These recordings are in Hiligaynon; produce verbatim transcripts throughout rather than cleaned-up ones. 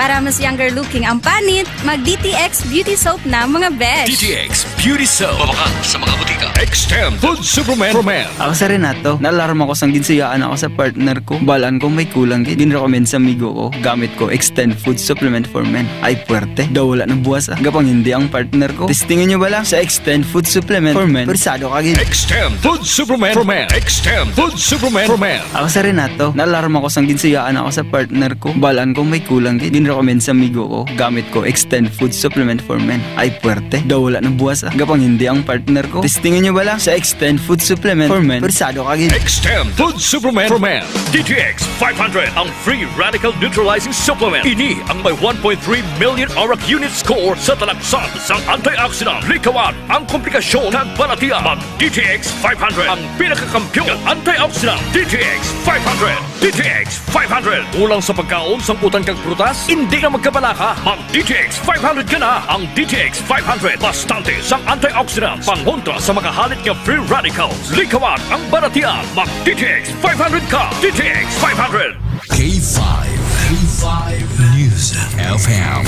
Para mas younger looking ang panit, mag D T X Beauty Soap na, mga besh. D T X Beauty Soap. Mabakal sa mga butika. Extend Food Supplement for Men. Ako si Renato. Naalarma ko sang ginsuyaan ako sa partner ko. Balaan ko may kulang gid. Ginrecommend sa amigo ko. Gamit ko Extend Food Supplement for Men. Ay, puwerte. Daw wala na buwas, ah. Gapang hindi ang partner ko. Testingan nyo ba lang sa Extend Food Supplement for Men? Persado ka gid. Extend Food Supplement for Men. Extend Food Supplement for Men. Ako si Renato. Naalarma ko sang ginsuyaan ako sa partner ko. Balaan ko may kulang gid. Ginrecommend sa amigo ko. Gamit ko Extend Food Supplement for Men. Ay, puwerte. Daw wala na buwas, ah. Gapang hindi ang partner ko. Testingan nyo ba lang sa Extend Food Supplement for Men? Persado ka gid. Extend Food Supplement for Men. D T X five hundred, ang free radical neutralizing supplement. Ini ang may one point three million arak unit score sa talaksan sang antioxidant. Likawan ang komplikasyon kag balatian. Mag D T X five hundred, ang pinakakampiyon nga antioxidant. D T X five hundred. D T X five hundred. Kulang sa pagkaon, sangkutan kag prutas? Hindi na magkabalaka. Mag D T X five hundred ka na. Ang D T X five hundred, bastante sang antioxidants, pangontra sa mga halit nga free radicals. Likawan ang balatian. Mag D T X five hundred ka. D T X five hundred. K five, K five News F M,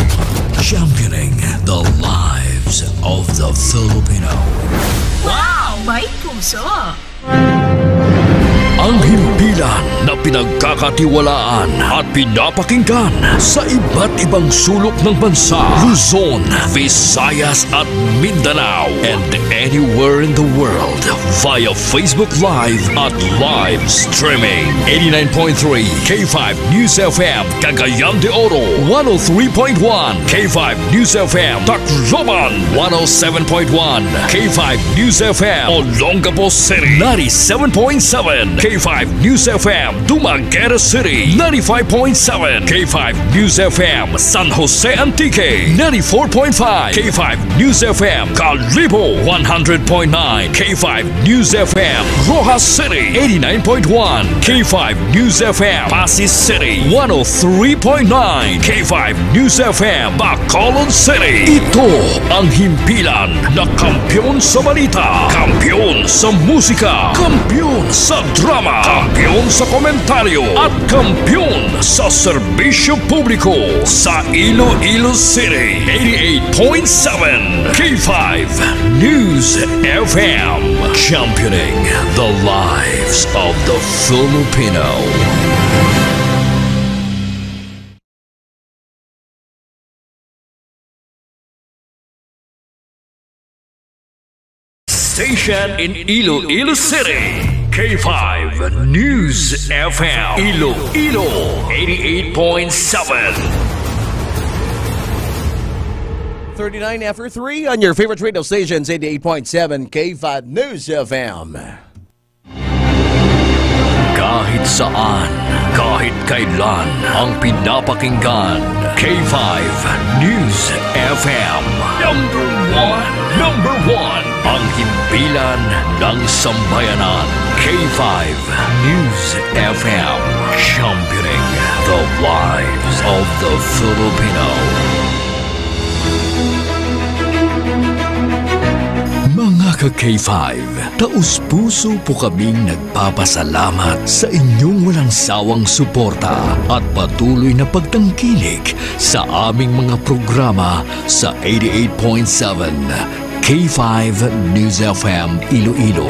championing the lives of the Filipino. Wow! May puso! Ang himpilan na pinagkakatiwalaan at pinapakinggan sa iba't ibang sulok ng bansa, Luzon, Visayas at Mindanao, and anywhere in the world via Facebook Live at live streaming. Eighty-nine point three K five News F M, Cagayan de Oro, one oh three point one K five News F M, Tacloban, one oh seven point one K five News F M, Olongapo City, ninety-seven point seven K five News F M, Dumaguete City, ninety-five point seven K five News F M, San Jose Antique, ninety-four point five K five News F M, Kalibo, one hundred point nine K five News F M, Roxas City, eighty-nine point one K five News F M, Passi City, one oh three point nine K five News F M, Bacolod City. Ito ang himpilan na kampiyon sa balita, kampiyon sa musika, kampiyon sa drama, kampiyon sa komentaryo, at kampiyon sa serbisyo publiko. Sa Iloilo City, eighty-eight point seven K five News F M, championing the lives of the Filipino. Station in Iloilo City, K five News F M, Iloilo, eighty-eight point seven. Thirty-nine after three on your favorite radio stations, eighty-eight point seven K five News F M. Kahit saan, kahit kailan, ang pinapakinggan, K five News F M. Number one, number one, ang himpilan ng sambayanan, K five News F M, championing the lives of the Filipino. Mga ka-K five, taos-puso po kaming nagpapasalamat sa inyong walang sawang suporta at patuloy na pagtangkilik sa aming mga programa sa eighty-eight point seven K five News F M Iloilo.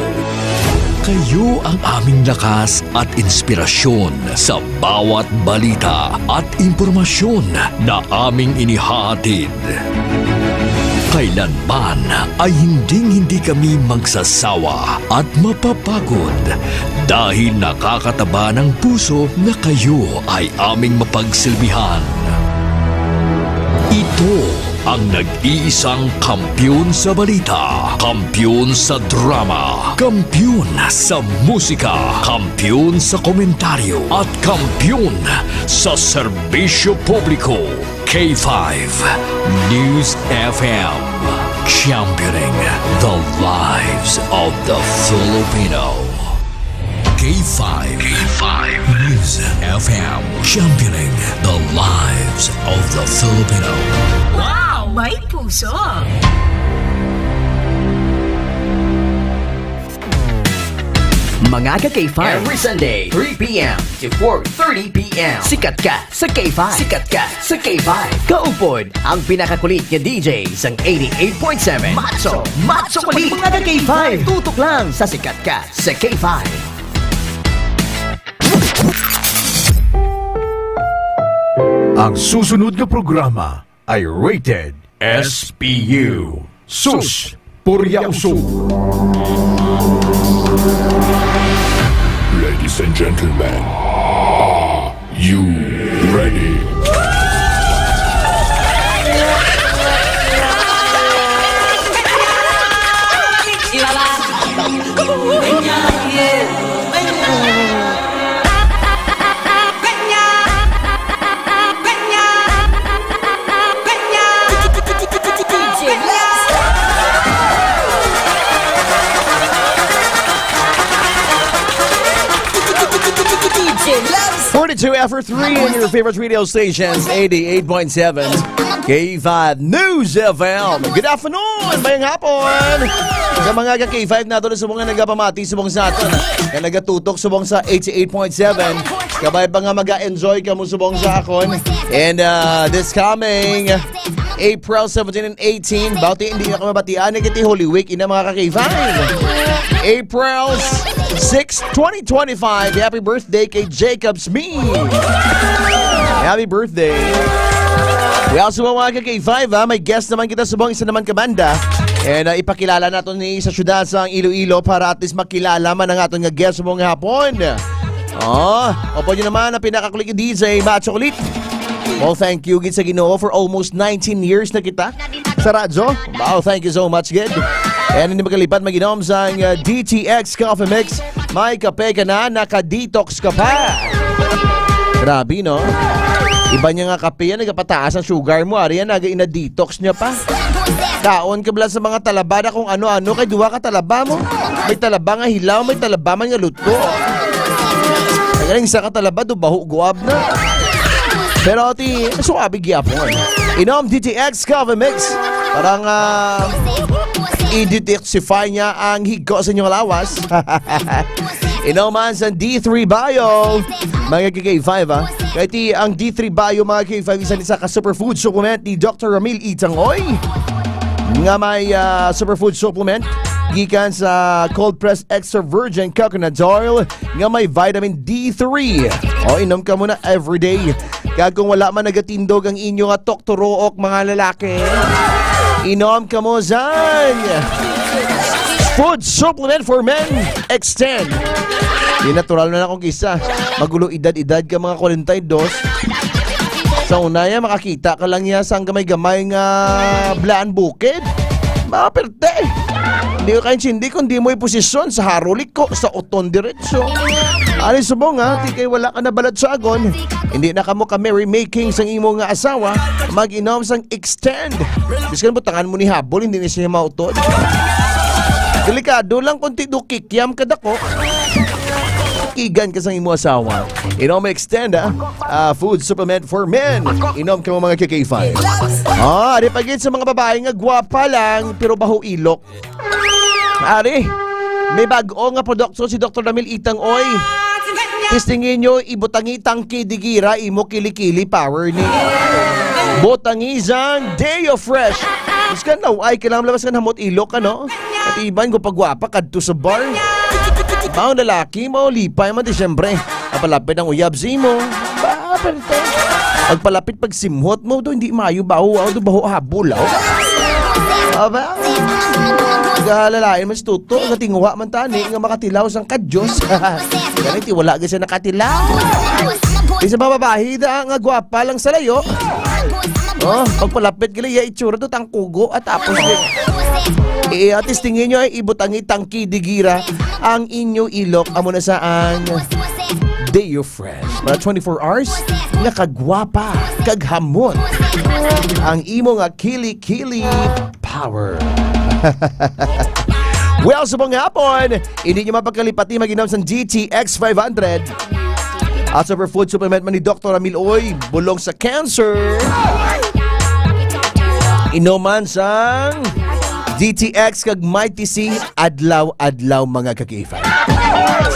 Kayo ang aming lakas at inspirasyon sa bawat balita at impormasyon na aming inihahatid. Kailanman ay hinding-hindi kami magsasawa at mapapagod dahil nakakataba ng puso na kayo ay aming mapagsilbihan. Ito ang nag-iisang kampiyon sa balita, kampiyon sa drama, kampiyon sa musika, kampiyon sa komentaryo, at kampiyon sa serbisyo publiko. K five News F M, championing the lives of the Filipino. K five, K five News F M, championing the lives of the Filipino. Wow! May puso! Mga ka-K five. Every Sunday, three p m to four thirty p m. Sikat ka sa K five. Sikat ka sa K five. Kaupod ang pinakakulit nga D J sang eighty-eight point seven. Macho, macho kulit. Mga ka-K five. Tutok lang sa Sikat Ka sa K five. Ang susunod nga programa ay rated S P U. Sus, purya usog. Ladies and gentlemen, are you ready? Forty-two after three in your favorite radio stations, eighty-eight point seven K five News F M. Good afternoon! Mayang hapon! Sa mga ka-K five nato na subong nga nagapamati subong sa aton, nga nagatutok subong sa eighty-eight point seven, kabay pa nga mag-enjoy kamo subong sa akon. And, uh, this coming April seventeen and eighteen, bauti hindi na kami batian, nagiti Holy Week, ina mga ka-K five. April six, twenty twenty-five, happy birthday kay Jacob Smith. Happy birthday. Well, sa mga ka-K five, ha, may guest naman kita subong, isa naman ka banda. And, uh, ipakilala nato ni sa syudad sang Iloilo para at least makilala man ang aton nga guest subong nga hapon. Oh, opo nyo naman ang pinakakulit nga D J, Macho Kulit. Well, thank you gid sa Ginoo for almost nineteen years na kita sa radyo. Wow, thank you so much gid. And hindi makalipat mag-inom sang, uh, D T X Coffee Mix. May kape ka na, naka-detox ka pa. Grabe, no? Iba niya nga kape yan, nagapataas ang sugar mo. Ari yan, naga-ina-detox niya pa. Kaon ka bala sa mga talaba na kung ano-ano, kay duwa ka talaba mo. May talaba nga hilaw, may talaba man nga luto. Nagaling sa ka talaba, do baho guab na. Pero ti, suabe gyapon. Inom D T X Coffee Mix. Parang, ah, i-detoxify niya ang higko sa inyong lawas. Inom man sa D three Bio. Mga K five, ah. Kay ti ang D three Bio, mga K five, isa ni sa ka superfood supplement ni Doctor Ramil Itangoy. Nga may, ah, superfood supplement gikan sa cold pressed extra virgin coconut oil nga may vitamin D three. O, inom ka muna everyday. Kag kung wala man nagatindog ang inyo nga tukturook, mga lalaki, inom ka mo sang food supplement for men, Extend. Di natural na akong kisa. Magulo edad-edad ka, mga kwarenta y dos. Sa una ya, makakita ka lang ya sang gamay-gamay nga blaan bukid. Maperte. Hindi ko kaintindi kung di mo iposisyon sa haro liko, sa uton diretso. Ari subong, ha, ti kay wala ka na balat sa agon. Hindi na kamo ka merrymaking sang imo nga asawa. Mag-inom sang Extend. Biskan butangan mo ni habol, hindi na siya mautod. Delikado lang kung ti do kikiam kadako. Kigan ka sang imo asawa. Inom Extend, ah. Ah, food supplement for men. Inom ka mo, mga K K five. Ah, di pa gid sa mga babae nga gwapa lang, pero baho ilok. Ari, may bag-o nga produkto si Doktor Ramil Itang, oy. Testingi nyo, ibutangi tangki digira imo kilikili power ni. Butangi sang Deo Fresh. Mas ka na, ay, kailangan labas ka na hamot ilok, ano? At iban ko pagwapa, kadto sa bar. Mga lalaki, maulipay man, di siyempre. Kapalapit ang uyab sa imo. Ba, perte. Pagpalapit, pagsimhot mo, do, hindi mayo, baho, aw, do, baho, habol, aw. Aba, galalain mas tuto, nga tinguha man tani, nga makatilaw sang kadyos. Kani, ti wala gid siya nakatilaw. Isa pa babae, da, nga gwapa lang sa layo. Oh, pagpalapit gali, iya itsura do, tangkugo, at tapos, eh, eh, atis tingin nyo, ay ibutangi tangki, digira, ang inyo ilok, amo na sa ang Deo Fresh. Para twenty-four hours, nga kagwapa, kaghamot. Ang imo nga kili-kili power. Well, subong nga hapon, hindi nyo mapagkalipati mag-inom sang G T X five hundred. At superfood supplement man ni Doktor Amil Oy, bulong sa cancer. Inuman sang G T X kag Mighty C, adlaw-adlaw, mga ka-K five.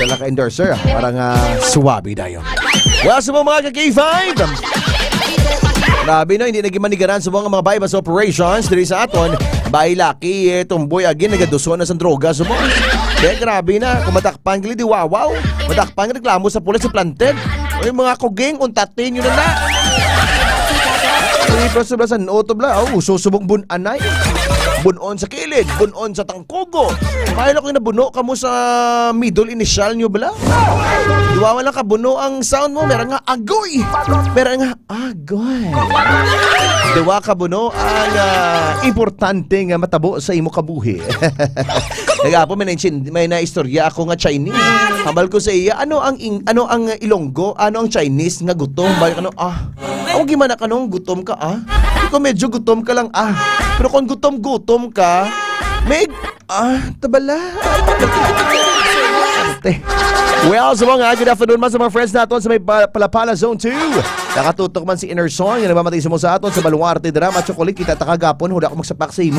Wala ka endorser, ah. Parang, ah, suwabe dayon. Well, sa mga ka-K five, grabe, no, hindi naging manigaran sa mga, mga buy-bust operations diri sa aton. Bay laki, eh, tumboy, agi, nagaduso na sa droga, subong. Kaya grabe na, kung matakpan, gali, di wawaw. Matakpan, reklamo sa pulis, si planted. Ay, mga kuging, untatin nyo na na. Ay, pero sobra sa noto, bla. Oh, susubong bun-anay. Bunon sa kilid, bunon sa tangkugo. May lang ko nabuno kamo sa middle initial nyo, bla. Duwa lang ka buno ang sound mo, meron nga agoy. Meron nga agoy. Duwa ka buno ang, ah, importante nga matabo sa imo kabuhi. Nagapo may na may naistorya ako nga Chinese. Hambal ko sa iya, ano ang ing, ano ang Ilonggo, ano ang Chinese nga gutom? Balik ano, ah, ako gimana kanong gutom ka, ah? Ikaw medyo gutom ka lang, ah. Pero kung gutom-gutom ka, may, ah, tabala. Arte. Well, sa mga good afternoon man sa mga friends naton sa may Pa-, Palapala Zone two. Nakatutok man si Inner Song, yung nagmamati sa mo sa aton sa Baluarte dira, Macho Kulit, kita ta kagapon, hula ko magsapak sa imo.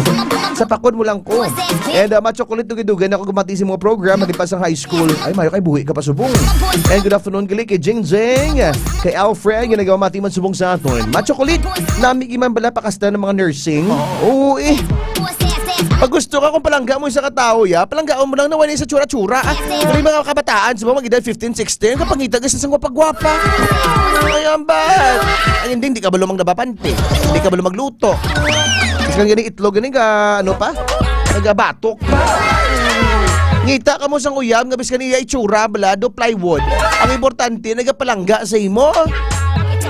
Sapakon mo lang ko. And, uh, Macho Kulit, dugay-dugay na ako gumati sa mga program, malipas ang high school. Ay, mayo kay buhi ka pa subong. And good afternoon, gali kay Jing Jing, kay Alfred, yung nagmamati man subong sa aton. Macho Kulit, nami man bala pakasta ng mga nursing? Oo, eh. Pag gusto ka kung palangga mo sa katao, ya, palanggaon mo lang na wala sa tsura-tsura, ah. Pero yung mga kabataan, sa mga edad fifteen, sixteen, kapangita ka sa isang gwapa-gwapa. Ay, ang bad. Ay, hindi, hindi ka balo maglaba panty. Hindi ka balo magluto. Kasi kang gani itlog, gani ka, ano pa? Nagabatok pa. Ngita ka mo sang uyab, nga biskan iya itsura, bala, do plywood. Ang importante, nagapalangga sa imo.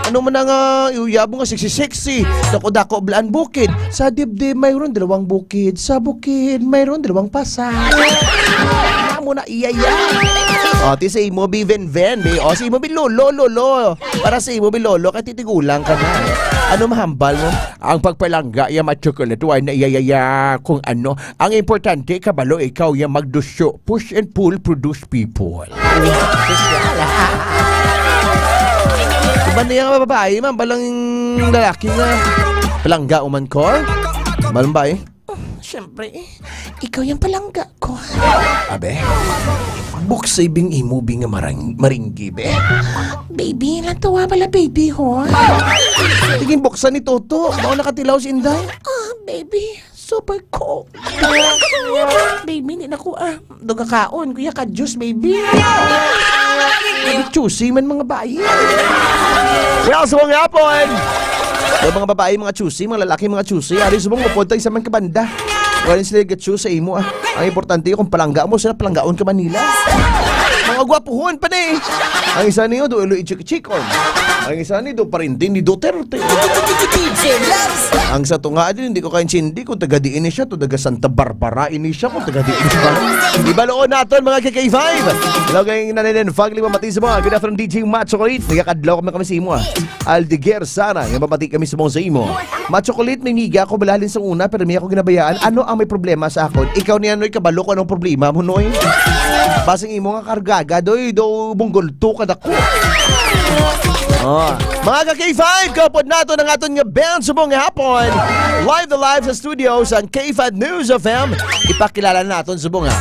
Ano man nga uyab mo nga sexy-sexy, dako-dako blaan bukid. Sa dibdib mayroon dalawang bukid, sa bukid mayroon dalawang pasa. Amo na iya iya. O, ti sa imo, bi Ven Ven, bi. O, sa imo, bi Lolo, Lolo. Para sa imo, bi Lolo, kay titigulang ka na. Ano mahambal mo? Ang pagpalangga, ya, Macho Kulit, wala na iya iya iya, kung ano. Ang importante, kabalo, ikaw, ya, magdusyo. Push and pull, produce people. Iba niya nga babae, man, balang lalaki nga palangga uman ko. Balang bae. Siyempre, ikaw yung palangga ko. Abe, buksay bing imo bi nga marang, maringgi, be. Baby, lang tawa pala, baby, ho. Tingin buksan ni Toto. Mao nakatilaw si Inday. Ah, baby. Super cold. Baby, hindi na ko, ah, dugakaon. Kuya ka, juice, baby. Baby, choosy man mga bayi. Well, sa mga hapon, yung mga babae, mga choosy, mga lalaki, mga choosy, ari subong mo, punta sa man kabanda. Wala sila ga-choose sa imo, ah. Ang importante, kung palangga mo sila, palanggaon ka Manila. Mga gwapuhon pa ni. Ang isa niyo, do ilo ichik-chikon. Ang isa ni, do parinti ni Duterte. Ang sa tunga, di, hindi ko kaintindi kung taga diin ni siya, to taga Santa Barbara ini siya, kung taga diin siya. Ibaloon naton, mga K K five. Hello, kay Nanay Len Fagli, mamati sa mga. Good afternoon, D J Macho Kulit. Nagakadlaw kami kami sa imo, ah. Aldeguer, sana, nga mamati kami sa mga sa imo. Macho Kulit, may miga ako, balahalin sa una, pero may ako ginabayaan. Ano ang may problema sa akon? Ikaw niya, Noy, kabalo ko anong problema mo, Noy. Basing imo nga kargaga, doy, do, bunggol to, kadako. Oh. Mga ka-K five, kaupod nato ng aton nga band subong nga hapon. Live the live sa studio sa K five News F M. Ipakilala naton subong, ha.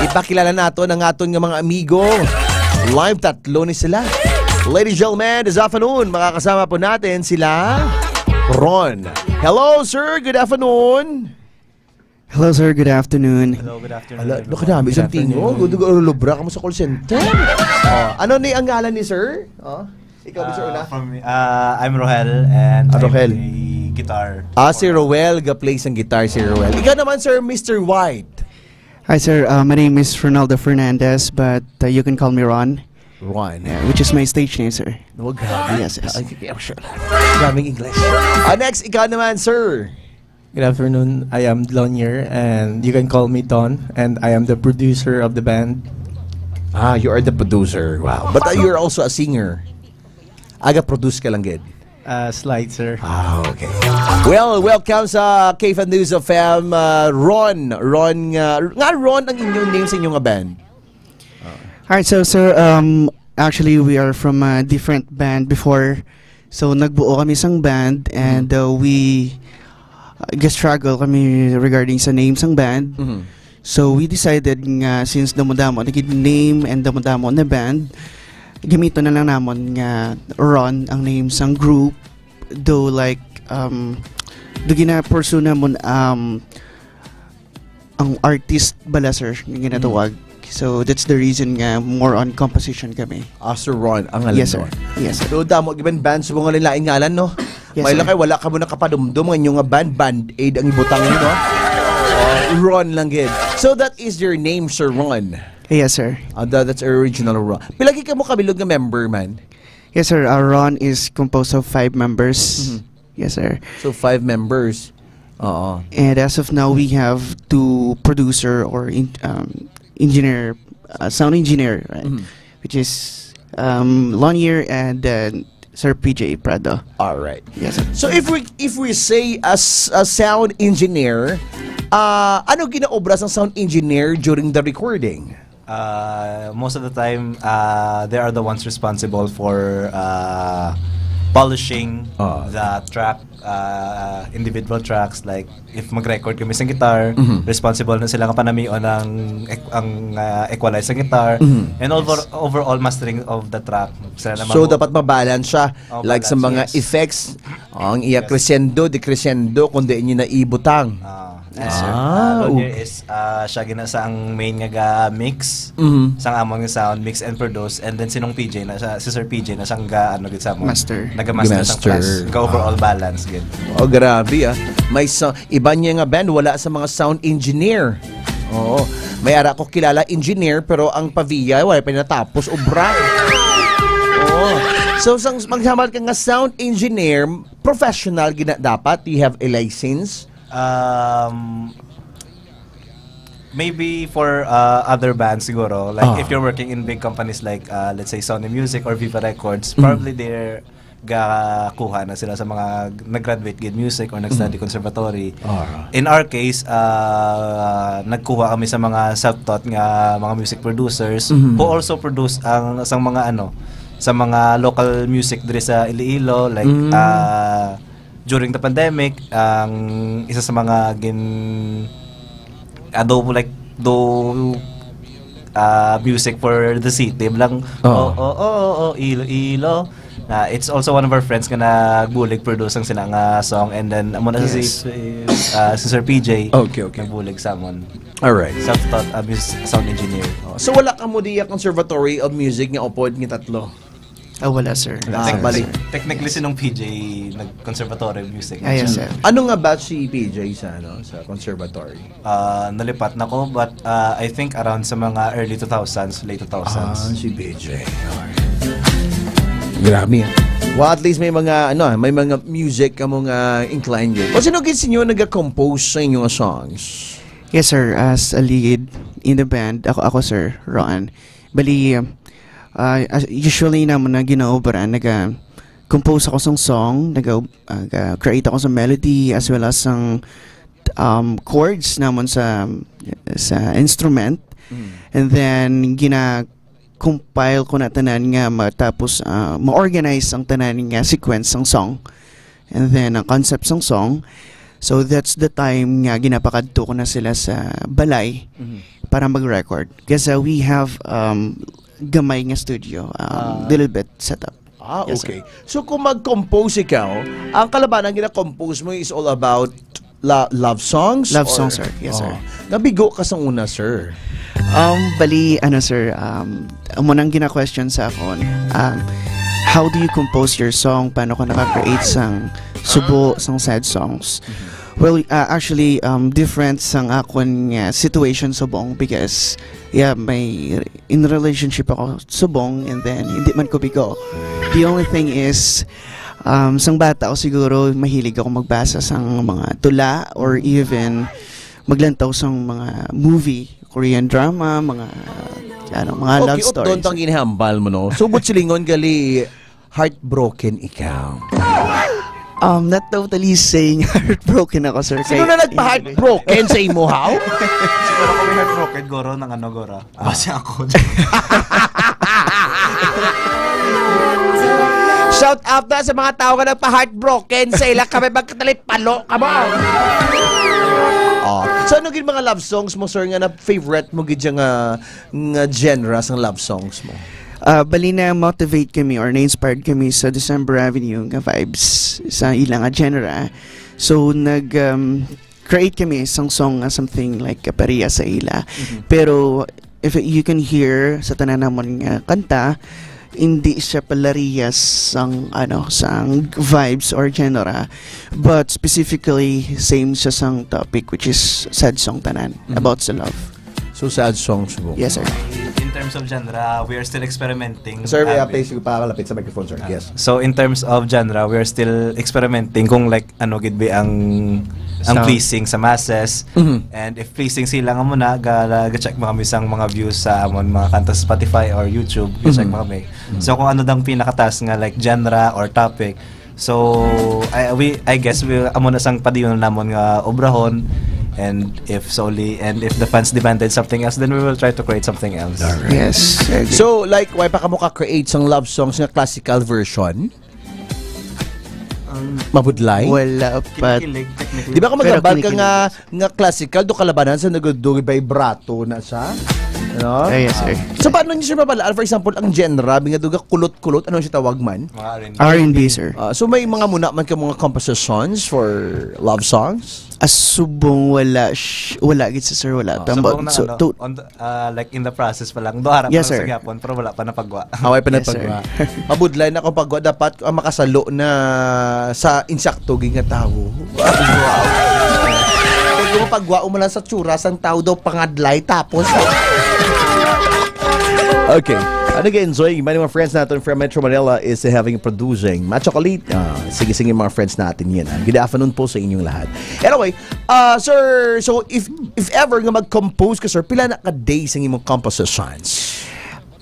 Ipakilala nato ng aton nga mga amigo. Live tatlo ni sila. Ladies and gentlemen, this afternoon, makakasama po natin sila Ron. Hello, sir. Good afternoon. Hello, sir. Good afternoon. Hello, good afternoon. Ala, everyone. Nakanami Good sa tingo. afternoon. Gudu-gudu lubra ka mo sa call center. Oh, ano ni ang ngalan ni sir? Oh, ikaw ba, sir, Uh, una? from, uh, I'm Rohel and Ah, I Rohel. play guitar. Ah, si Roel ga-play sang guitar, si Roel. Ikaw naman, sir, Mister White. Hi, sir. Uh, my name is Ronaldo Fernandez, but uh, you can call me Ron, Ron. uh, which is my stage name, sir. Oh, grabe. Yes, yes. Ay, kaya siya. Daming English. Ah, next, ikaw naman, sir. Good afternoon. I am Dlonier, and you can call me Don, and I am the producer of the band. Ah, you are the producer. Wow. But uh, you're also a singer. Aga-produce ka lang, gid. Uh, slide, sir. Ah, okay. Well, welcome sa K five News F M, uh, Ron. Ron, uh, nga Ron ang inyong name sa inyong nga band? All right, so, sir, um, actually, we are from a different band before. So, nagbuo kami sang band, and uh, we uh, struggle kami regarding sa name sang band. Mhm. So we decided nga since damo-damo na gid name and damo-damo na band, gamiton na lang namon nga Ron ang name sang group. Though like um do gina-pursue namon um ang artist bala, sir, nga ginatawag. So that's the reason nga more on composition kami. Ah, Sir Ron, ang ngalan Yes, sir. mo. Yes, sir. So, damo gyud band sa mga lain-lain ngalan, no? Yes, May sir. Lakay, wala ka mo nakapadumdom nga inyo nga band, Band-Aid ang ibutang, no? Oh, Ron lang gid. So, that is your name, Sir Ron. Yes, sir. Ah, that, that's original Ron. Pila gid kamo kabilog nga member, man? Yes, sir. Uh, Ron is composed of five members. Yes, sir. So, five members. Oo. And as of now, we have two producer or in, um, engineer, uh, sound engineer, right? Which is um, Lonier and uh, Sir P J Prado. All right. Yes, sir. So if we if we say as a sound engineer, ah ano ginaobra sang sound engineer during the recording? Uh, most of the time, uh, they are the ones responsible for uh, polishing Ah. the track, uh, individual tracks. Like if mag-record kami sa guitar, responsible na sila nga panamion ang equ- ang uh, equalize sa guitar and over, overall mastering of the track. Sila na So mabu- dapat mabalance siya Oh, like sa balance, mga yes. effects, ang iya crescendo, decrescendo, kundi inyo na ibutang. Ah, Yes, sir. Ah, uh, oh. Lonier is uh, siya gina sa ang main nga ga mix Mhm. sang amon nga sound, mix and produce, and then sinong P J na siya, si Sir P J na siyang ga ano gid sa amon. Master. Naga-master sa Ga-master. class. Ga overall balance gid. Oh, grabe ah. May sa iba niya nga band wala sa mga sound engineer. Oo. May ara ko kilala engineer pero ang Pavia wala pa natapos obra. Oo. So sang magsamal ka nga sound engineer, professional gina dapat, you have a license. Um, maybe for uh, other bands siguro, like Ah. if you're working in big companies like uh, let's say Sony Music or Viva Records, probably they're gakuha na sila sa mga nag-graduate gid music or nag-study conservatory. Ah. In our case, uh, nagkuha kami sa mga self-taught nga mga music producers Mhm. who also produce ang sang mga ano sa mga local music diri sa Iloilo, like Mm. uh, during the pandemic, ang isa sa mga gin ado like do uh, music for the city lang. Oo. Oh, oh, oh, oh, oh, Iloilo. Na it's also one of our friends nga nagbulig produce ang sila nga song, and then amo na si Yes. uh, si Sir P J. Okay, okay. Nagbulig sa amon. Alright. Self-taught uh, mus- sound engineer. So wala ka mo diya Conservatory of Music nga upod nga tatlo? Ah, wala, sir. Ah, Tec- balik. Technically sinong P J nag-conservatory of music. Ah, yes, sir. Ano nga batch si P J sa ano sa conservatory? Ah, nalipat na ko, but ah, I think around sa mga early two thousands, late Ah, two thousands. Si P J. Grabe. Well, at least may mga ano, ah, may mga music ka mo nga inclined yun. O sino gid sinyo nag-compose sa inyo nga songs? Yes, sir. As a lead in the band, ako, ako sir, Ron. Bali, um, uh, as- usually naman na ginaobra, naga-compose ako sang song, naga-create ako sa melody as well as sang um, chords naman sa sa instrument. And then gina-compile ko na tanan nga matapos uh, ma-organize ang tanan nga sequence sang song. And then ang concept sang song. So that's the time nga ginapakadto ko na sila sa balay para mag-record. Kasi we have um, gamay nga studio, um, little bit setup. Ah, Yes, okay. So kung mag-compose ikaw, ang kalabanan gina-compose mo is all about la- love songs? Love or- songs, sir. Yes, sir. Oh. Nabigo ka sa una, sir. Um, bali, ano sir, um, amo nang gina-question sa akon, um, how do you compose your song? Paano ka nakaka-create sang subo, sang sad songs? Well, uh, actually, um, different sang akon nga situation subong because, yeah, may in relationship ako subong and then hindi man ko bigo. The only thing is, um, sang bata ako siguro, mahilig ako magbasa sang mga tula or even maglantaw sang mga movie, Korean drama, mga ano, mga love Okay, stories. Doon tang ginhambal mo, no? So, but silingon gali, heartbroken ikaw. Um, not totally saying heartbroken ako, sir. Sino na nagpa-heartbroken sa imo, how? Siguro kung may heartbroken, goro, ng ano, goro. Basta ako. Shout out na sa mga tao nga nagpa-heartbroken sa ila kami magkatalit palo ka mo. Oh. So, ano gid mga love songs mo, sir, nga na-favorite mo gid siya nga, nga genre sang love songs mo? Ah, bali, na-motivate kami or na-inspired kami sa December Avenue nga vibes sa ila nga genre. So, nag, um, create kami sang song nga something like kapareha sa ila. Mhm. Pero if you can hear sa tanan namon nga kanta, hindi siya palarihas sang, ano, sang vibes or genre, but specifically same siya sang topic, which is sad song tanan, Mhm. about sa love. So, sad songs mo. Yes, sir. In terms of genre, we are still experimenting. Sir, may Abby. Please, pakalapit sa microphone, sir. Ah, Yes. So, in terms of genre, we are still experimenting kung, like, ano gid ba ang, ang Sound. Pleasing sa masses. Mhm. And if pleasing sila nga muna, ga-, ga-check mo kami sang mga views sa amon mga kanta sa Spotify or YouTube, ga-check Mhm. mo kami. Mhm. So, kung ano dang pinakataas nga, like, genre or topic, so, I, we, I guess, we, amo na sang padayon namon nga obrahon. And if solely, and if the fans demanded something else, then we will try to create something else. Alright. Yes, I agree. So, like, why pa kamo ka-create sang love songs nga classical version? Um, Mabudlay? Wala pa. Kinikilig, technically. Di ba kung Pero maghambal ka kinikilig, nga, yes. nga classical, do kalabanan sa nagudugay vibrato na siya? Ano? Ah, yes, sir. So, paano niyo siya mabalaan? For example, ang genre, bingaduga kulot-kulot, ano siya tawag man? Mga R and B. R and B, sir. Ah, so, may mga muna man ka mga compositions for love songs? Asubong wala, sh-, wala gid sa, sir, wala. Ah, Tambal, subong na so, ano, to- on the, ah, like, in the process pa lang. Do harap Yes, lang sa sir. gyapon, pero wala pa napagwa. Away pa Yes, sir. napagwa. Mabudlay na kung pagwa. Dapat, ah, makasalo na sa insakto gid nga tawo. Wow. Kung mapagwa, umala sa tsura sang tawo daw pangadlay, tapos. Okay. Ano, nag-enjoy? May mga friends natin from Metro Manila is having producing. Macho Kalit. Ah, sige, sige, mga friends natin yan, ah. Good afternoon po sa inyong lahat. Anyway, ah, sir, so if, if ever nga mag-compose ka, sir, pila na ka days ang imong compositions?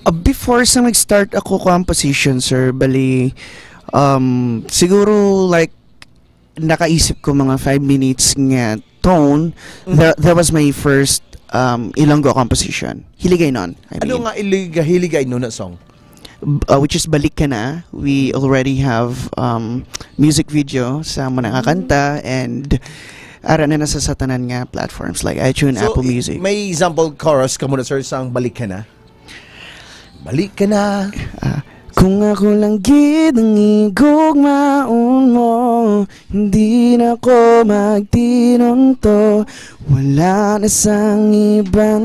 Ah, before sa nag-start ako composition, sir, bali, um, siguro, like, nakaisip ko mga five minutes nga tone. Mhm. That, that was my first, um, Ilonggo composition. Hiligaynon, I Ano mean. nga ilig-, Hiligaynon na song? B-, uh, which is Balik Ka Na. We already have, um, music video sa amo na nga kanta, and ara na na sa, sa tanan nga platforms like iTunes, So, Apple i-, Music. may example chorus ka muna, sir, sang Balik Ka Na? Balik ka na. Ah, kung ako lang gid ang igugmaon mo, hindi na ko magtinunto. Wala na sang iban,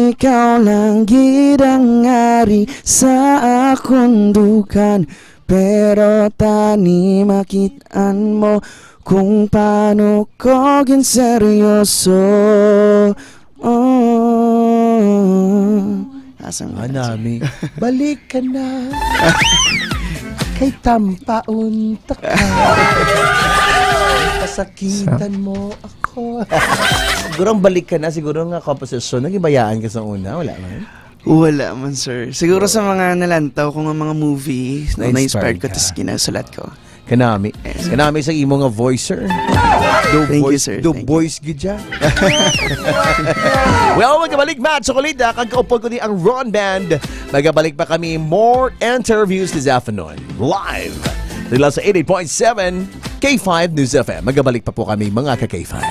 ikaw lang gid ang ari sa akon dukan. Pero tani makit-an mo kung paano ko ginseryoso. Oh. Asa ang Anami, balik ka na. Kay tampaon ta ka. Pasakitan mo ako. Siguro ang balik ka na, siguro nga composition, nagibayaan ka sa una, wala man? Wala man, sir. Siguro sa mga nalantaw ko nga mga movie, na Na-inspire na-inspired ko, ka. tas ginasulat ko. Kanami. Yes, sir. Kanami sa imo nga voice, sir. Do Thank you, voice, sir. do Thank you. voice gid siya. Well, magabalik, Matt Chocolita, kag kaupod ko ni ang Ron Band. Magabalik pa kami, more interviews this afternoon. Live. Dila sa eighty-eight point seven K five News F M. Magabalik pa po kami, mga ka K five.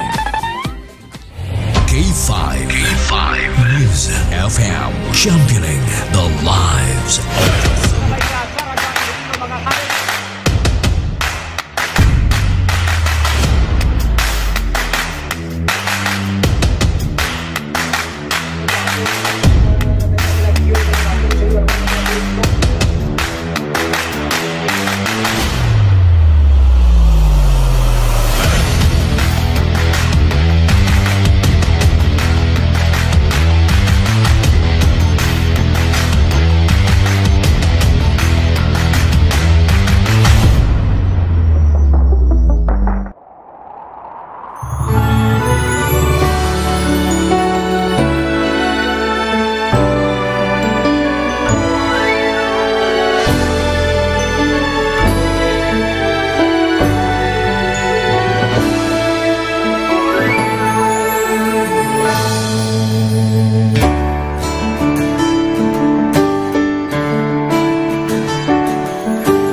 K five. K five News F M. Championing the lives of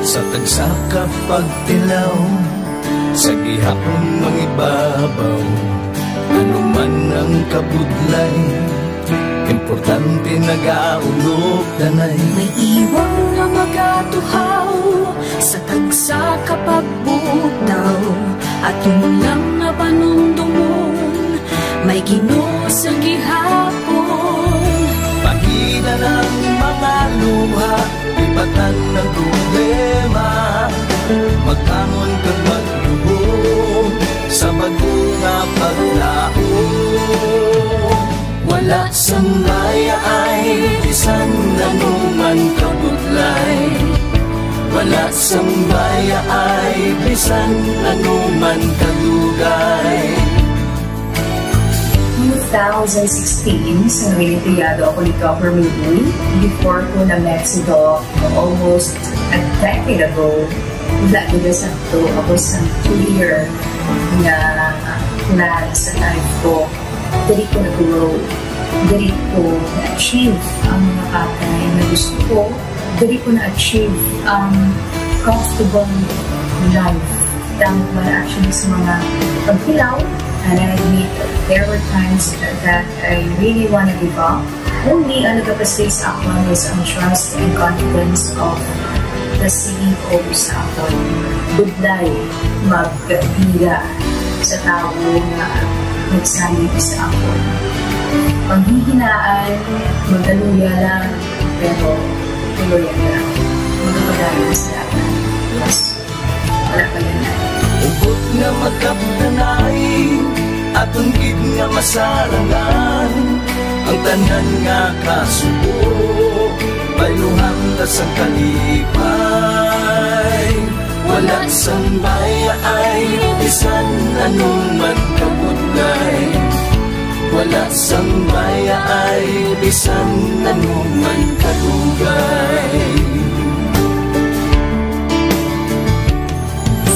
Sa tagsa ka pagtilaw, sa gihapon mangibabaw, Ano man ang kabudlay, importante nagaulog tanay. May iwang nga magatuhaw sa tagsa ka pagbutaw, aton lang nga panumdomon, may Ginoo sa gihapon. Pahina ang mga luha, lipatan ang problema, magbangon kag magluhod sa bag-o nga paglaom. Wala sang bayaay bisan ano man kabudlay. Wala sang bayaay bisan ano man kadugay. two thousand sixteen, sa Noel Empleyado ako ni Doctor Mingul. Before ko na-met si Doc, almost a decade ago, wala gid sakto ako sa clear nga plan sa life ko. Diri ko na-grow. Diri ko na-achieve ang mga bagay na gusto ko. Diri ko na-achieve ang comfortable life. Tama ba actually sa mga paghilaw? And I admit, there were times that I really wanna give up. Only ang nagapastig sa akon is ang trust and confidence of the C E O sa akon. Budlay, magkatiya sa tawo nga nagsalig sa akon. Panghihinaan, magaluya lang, pero tuloy lang. Magpadayon sa akon. Yes. Wala pa yan. Hugot nga magkabtanay, aton gid nga masarangan ang tanan nga kasubo. Bayluhan ta sang kalipay, wala sang bayaay, bisan ano man kabudlay. Wala sang bayaay, bisan ano man kadugay.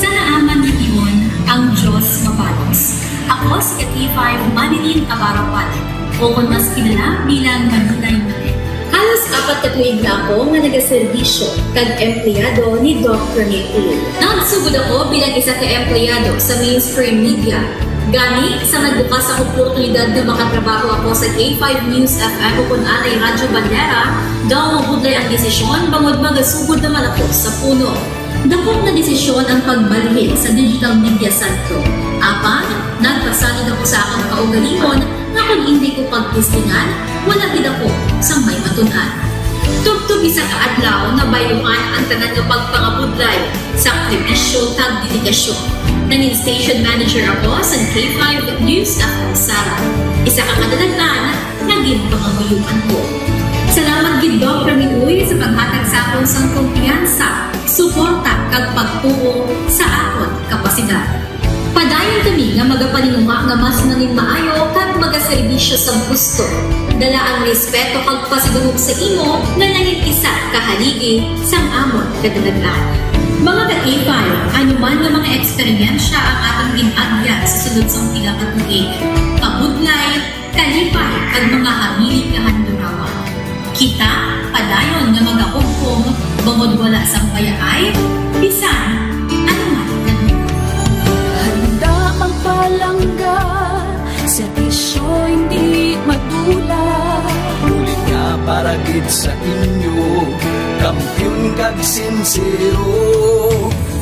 Sa naaman ni Timon, ang Diyos mabalos. Ako si K five Marilyn Abarapan, o kon mas kilala bilang Maninay Manet. Halos apat ka tuig na ako nga nagaserbisyo kag empleyado ni Doc Ramil Uy. Nagsugod ako bilang isa ka empleyado sa mainstream media. Gani, sa nagbukas ang oportunidad nga makatrabaho ako sa K five News F M o kon anay Radyo Bandera, daw mabudlay ang desisyon bangod magasugod naman ako sa puno. Dakop na desisyon ang pagbalhin sa digital media sentro. Apan, nagpasalig ako sa akon kaugalingon nga kon indi ko pagtistingan, wala gid ako sang may matun-an. Tubtob isa ka adlaw, nabayluhan ang tanan nga pagpangabudlay, sakripisyo, kag dedikasyon. Nangin station manager ako sa K five News F M Sara, isa ka kadalagan nga ginpangamuyoan ko. Salamat gid, Doc Ramil Uy, sa paghatag sa akon sang kumpiyansa, suporta, kag pagtuo sa akon kapasidad. Padayon kami nga magapaninguha nga mas nangin maayo kag magaserbisyo sa gusto. Dala ang respeto kag pasidungog sa imo nga nangin isa ka haligi sang amon kadalagan. Mga ka-K five, ano man nga mga eksperyensya ang aton gin-agyan sa sulod sang pila ka tuig, kabudlay, kalipay, kag mga hamili nga handurawan. Kita padayon nga magahugpong bangod wala sang bayaay, bisan ano man kadugay. Handa magpalangga, serbisyo hindi madula. Bulig nga para gid sa inyo, kampiyon kag sinsero.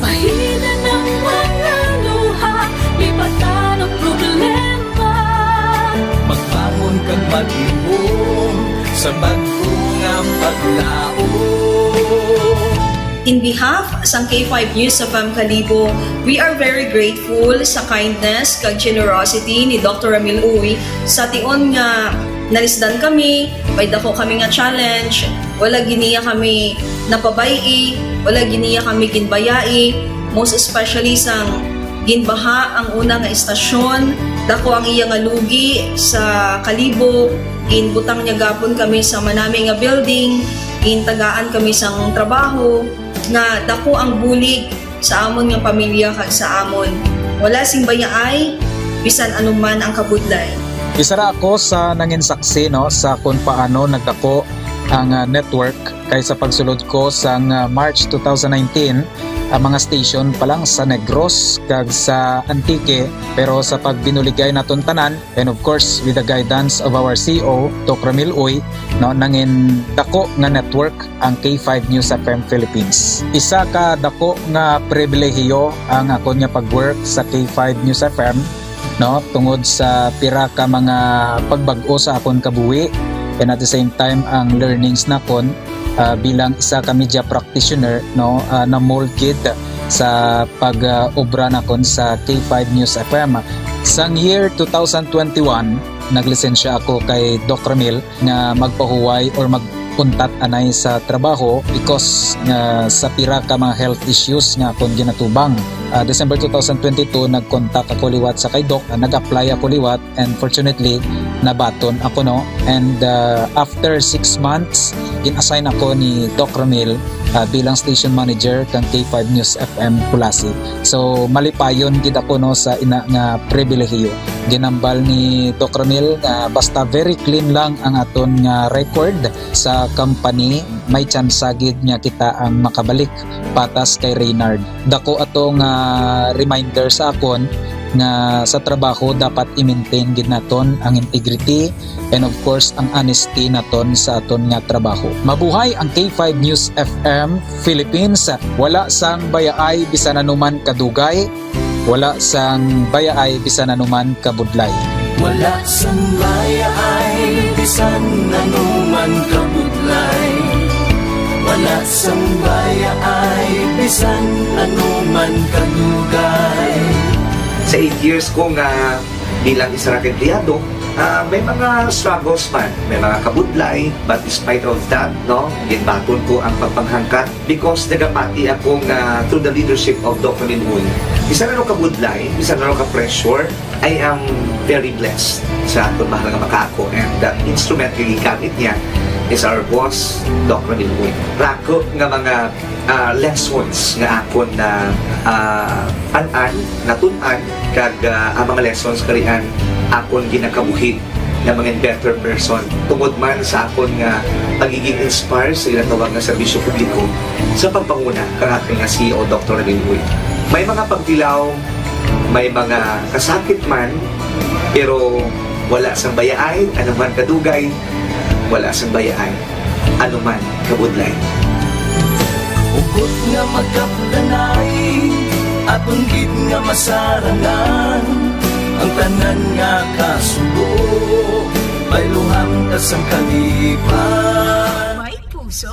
Pahina ang mga luha, lipatan ang problema. Magbangon kag maghimom sa bag-o nga paglaom. In behalf sang K five News F M Kalibo, we are very grateful sa kindness kag generosity ni Doctor Ramil Uy. Sa tion nga nalisdan kami, may dako kami nga challenge, wala gid niya kami napabay-i, wala gid niya kami ginbayai, most especially sang ginbaha ang una nga estasyon, dako ang iya nga lugi sa Kalibo, ginbutang niya gapon kami sa manami nga building, gintagaan kami sang trabaho, nga dako ang bulig sa amon nga pamilya kag sa amon. Wala sing bayaay, bisan ano man ang kabudlay. Isa ra ako sa nangin saksi, no, sa kung paano nagdako ang, ah, network, kay sa pagsulod ko sang, ah, March two thousand nineteen, ah, mga station pa lang sa Negros kag sa Antique, pero sa pagbinuligay naton tanan, and of course, with the guidance of our C E O, Doc Ramil Uy, no, nangin dako nga network ang K five News F M Philippines. Isa ka dako nga pribilehiyo ang akon nga pag-work sa K five News F M, no, tungod sa pira ka mga pagbag-o sa akon kabuhi, and at the same time ang learnings nakon, ah, bilang isa ka media practitioner, no, ah, na-mold gid sa pag, ah, obra nakon sa K five News F M. Sang year two thousand twenty-one, naglisensya ako kay Doc Ramil nga magpahuway or mag-untat anay sa trabaho because nga sa pira ka mga health issues nga akon ginatubang. Ah, December two thousand twenty-two, nag-contact ako liwat sa kay Doc, ah, nag-apply ako liwat, and fortunately, nabaton ako, no. And, ah, after six months, gin-assign ako ni Doc Ramil, ah, bilang station manager kang K five News F M Culasi. So, malipayon gid ako, no, sa ina nga pribilehiyo. Ginambal ni Doc Ramil nga basta very clean lang ang aton nga record sa company, may tsansa gid nga kita ang makabalik patas kay Reynard. Dako ato nga reminder sa akon nga sa trabaho dapat i-maintain gid naton ang integrity and of course ang honesty naton sa aton nga trabaho. Mabuhay ang K five News F M Philippines. Wala sang bayaay bisan anuman kadugay, wala sang bayaay bisan anuman kabudlay. Wala sang bayaay bisan anuman kabudlay. Wala sang bayaay bisan anuman kadugay. Sa eight years ko nga bilang isa ka empleyado, ah, may mga struggles man, may mga kabudlay, but despite of that, no, ginbaton ko ang pagpanghangkat because nagapati ako nga through the leadership of Doc Ramil Uy, bisan ano kabudlay, bisan ano ka-pressure, I am very blessed sa aton mahal nga makaako, and the instrument nga gigamit niya is our boss, Doc Ramil Uy. Rako nga mga, ah, lessons nga akon na, ah, an-an, natun-an, kag, ah, ang mga lessons karian akon ginakabuhi nga mga better person tungod man sa akon nga pagiging inspire sa ginatawag nga serbisyo publiko sa pagpanguna kang aton nga C E O, Doktor Ramil Uy. May mga pagtilaw, may mga kasakit man, pero wala sang bayaay, anuman kadugay, wala sang bayaay, anuman kabudlay. Hugot nga magkapdanay, aton gid nga masarangan, ang tanan nga kasubo, bayluhan ta sang kalipan. May puso.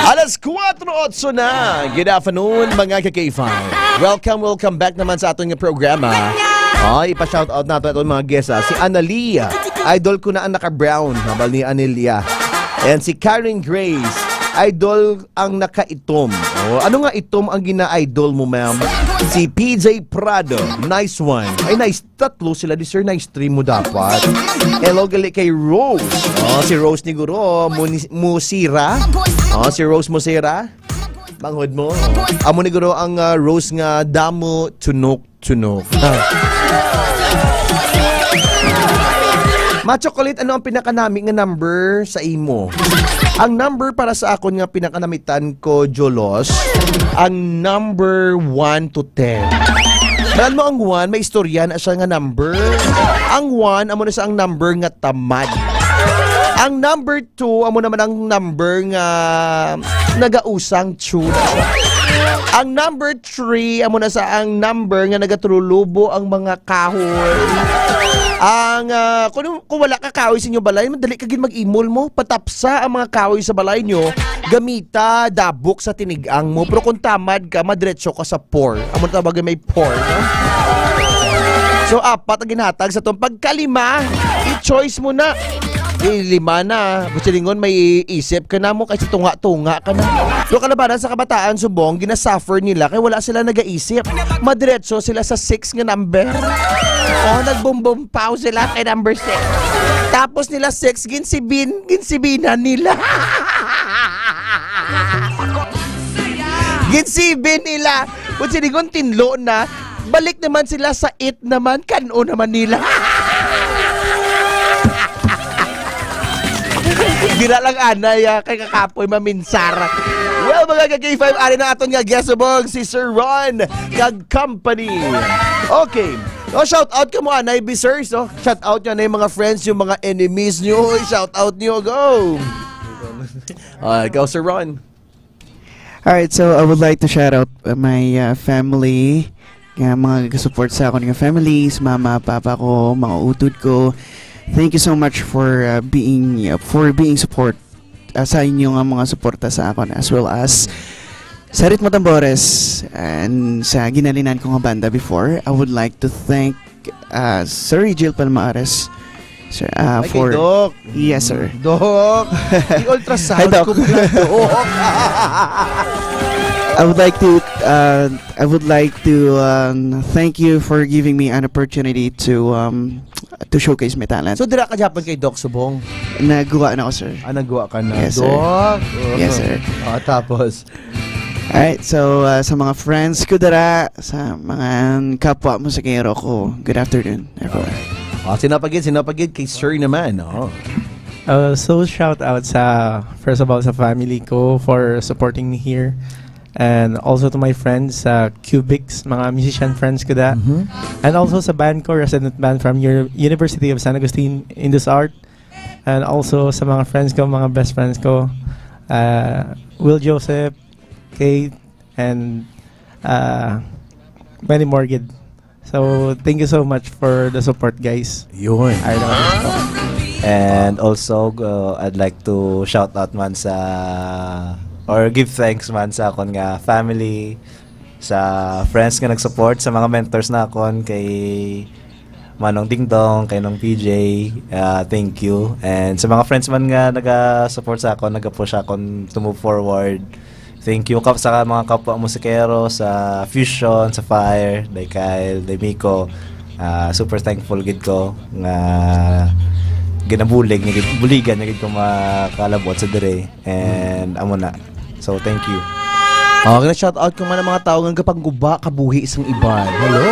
Alas kuwatro otso na. Good afternoon, mga ka-K five. Welcome, welcome back naman sa aton nga programa. Oh, ipa-shoutout nato aton mga guests, ah. Si Analia, idol ko na ang naka-brown, habal ni Anelia. And si Karen Grace, idol ang naka-itom. Oh, ano nga itom ang gina-idol mo, ma'am? Si P J Prado, nice one. Ay, nice. Tatlo sila di, sir, na-stream mo dapat. Hello gali kay Rose. Oh, si Rose ni guro, Muni-, Musira. Oh, si Rose Musira. Manghod mo. Amo ni guro ang, ah, Rose nga damo tunok-tunok. Ah. Ma Chocolate, ano ang pinakanami nga number sa imo? Ang number para sa akon nga pinakanamitan ko, Jolos, ang number one to ten. Alam mo, ang one, may istorya na siya nga number. Ang one, amo na sa ang number nga tamad. Ang number two, amo naman ang number nga nagausang tune. Ang number three, amo na sa ang number nga nagatrulubo ang mga kahoy. Ang, ah, kung, kung wala ka kahoy sa inyong balay, madali ka gid mag-imol mo. Patapsa ang mga kahoy sa balay nyo, gamita dabok sa tinig-ang mo. Pero kung tamad ka, madretso ka sa four. Amo na tawag may four, no? So, apat ang ginhatag sa tong pagkalima. I-choice mo na. Eh, lima na. Gusto lingon, may isip ka na mo kasi tunga-tunga ka na. Pero kalabanan sa kabataan, subong, ginasuffer nila kay wala sila nagaisip. Madretso sila sa six nga number. Oh, nagbumbumpa sila kay number six. Tapos nila six, ginsibin, ginsibinan nila. Ginsibin nila. Kung sinigon tinlo na, balik naman sila sa eight naman, kan-o naman nila. Dira lang anay, ah, kay kakapoy maminsar. Well, mga ka-K five, ari na aton nga guest subong, si Sir Ron kag company. Okay. O, shout out ka mo, anay, B, sir. So, shout out nyo na yung mga friends, yung mga enemies nyo. Shout out nyo. Go! Ah, ikaw, Sir Ron. Alright, so I would like to shout out uh, my uh, family, nga mga support sa akon nga families, mama, papa ko, mga utod ko. Thank you so much for uh, being uh, for being support uh, sa inyo nga mga suporta sa akon, as well as sa Ritmo Tambores and sa ginalinan ko nga banda before. I would like to thank uh, Sir Rigel Palmares, sir, uh, Ay, kay for Doc. Yes, sir. Doc, i-ultrasound Hi, Doc. ko pala, Doc. I would like to uh, I would like to um, thank you for giving me an opportunity to um, to showcase my talent. So, dira ka Japan kay Doc Subong? Nagwa na ako, sir. Ah, nagwa ka na. Yes, sir. Doc? Yes, sir. Ah, tapos? Alright, so uh, sa mga friends ko dara, sa mga kapwa mo sa Kero ko, good afternoon, everyone. Ah, sinapagid, sinapagid kay Sir naman, oh. Uh, so shout out sa first of all sa family ko for supporting me here, and also to my friends sa Cubics, mga musician friends ko da. And also sa band ko, resident band from your University of San Agustin in this art. And also sa mga friends ko, mga best friends ko, uh, Will Joseph, Kate, and uh, many more gid. So thank you so much for the support, guys. Yun. I love this song. And also, uh, I'd like to shout out man sa or give thanks man sa akon nga family, sa friends nga nag-support, sa mga mentors na akon kay Manong Dingdong, kay Nong P J, uh, thank you. And sa mga friends man nga naga-support sa akon, naga-push akon to move forward, thank you kap sa mga kapwa musikero sa Fusion, sa Fire, day Kyle, day Miko. Ah, super thankful gid ko nga ginabulig niya gid, buligan niya gid ko makalabot sa dire. And amo na. So thank you. Oh, gonna shout out ko man ang mga tao nga gapangguba kabuhi sang iban. Hello.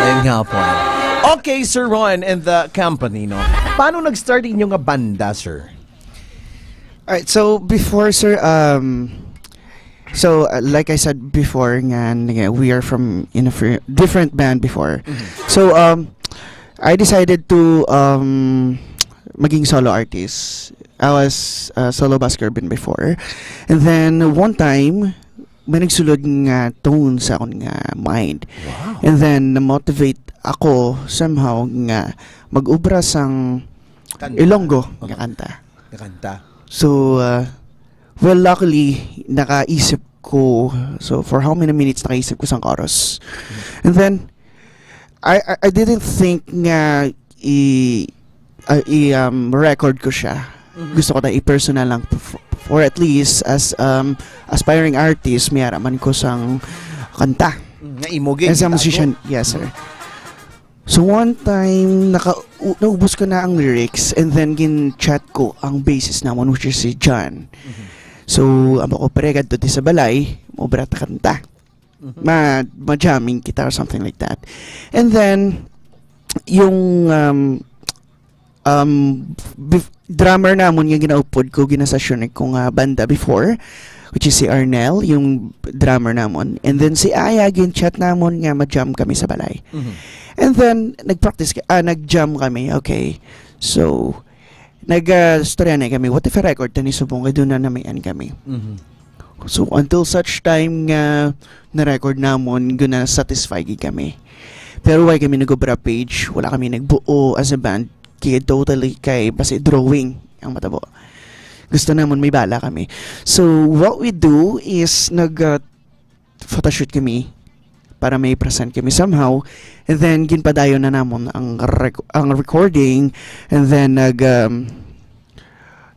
Ayun nga po. Okay, Sir Ron and the company, no? Paano nag-start inyo nga banda, sir? Alright, so before, sir, um, so uh, like I said before, nga, nga we are from in a fr- different band before. So um, I decided to um, maging solo artist. I was a solo busker been before, and then one time may nagsulod nga tone sa akon nga mind, and then na-motivate ako somehow nga mag-obra sang Kanta. Ilonggo nga kanta. Nga kanta. So, uh, well, luckily, nakaisip ko. So, for how many minutes nakaisip ko sang chorus? And then, I, I, I didn't think nga i, uh, i um, record ko siya. Gusto ko na i-personal lang for, for at least as um, aspiring artist, may ara man ko sang kanta. Mm, nga imo gid. As a Tago. Musician, yes, sir. So one time, naka, u- naubos ko na ang lyrics, and then gin-chat ko ang bassist namon, which is si John. So, amo ko, "Pre, kadto ti sa balay, maubra ta kanta. Ma, ma-jamming kita," or something like that. And then, yung um, um, bef- drummer namon nga ginaupod ko, ginasasyon ko nga banda before, which is si Arnel, yung drummer namon. And then si Aya, gin-chat namon nga ma-jam kami sa balay. And then, nag-practice, ka- ah, nag-jam kami, okay. So, nag-storya na kami, "What if I record tani subong kay doon na namian kami?" So, until such time nga na-record namon, guna-satisfy gid kami. Pero why kami nag-obra page? Wala kami nagbuo as a band. Kaya totally kay basi drawing ang matabo. Gusto namon may bala kami. So, what we do is nag uh, photoshoot kami para may present kami somehow. And then, ginpadayon na namon ang, rec- ang recording. And then, nag, um,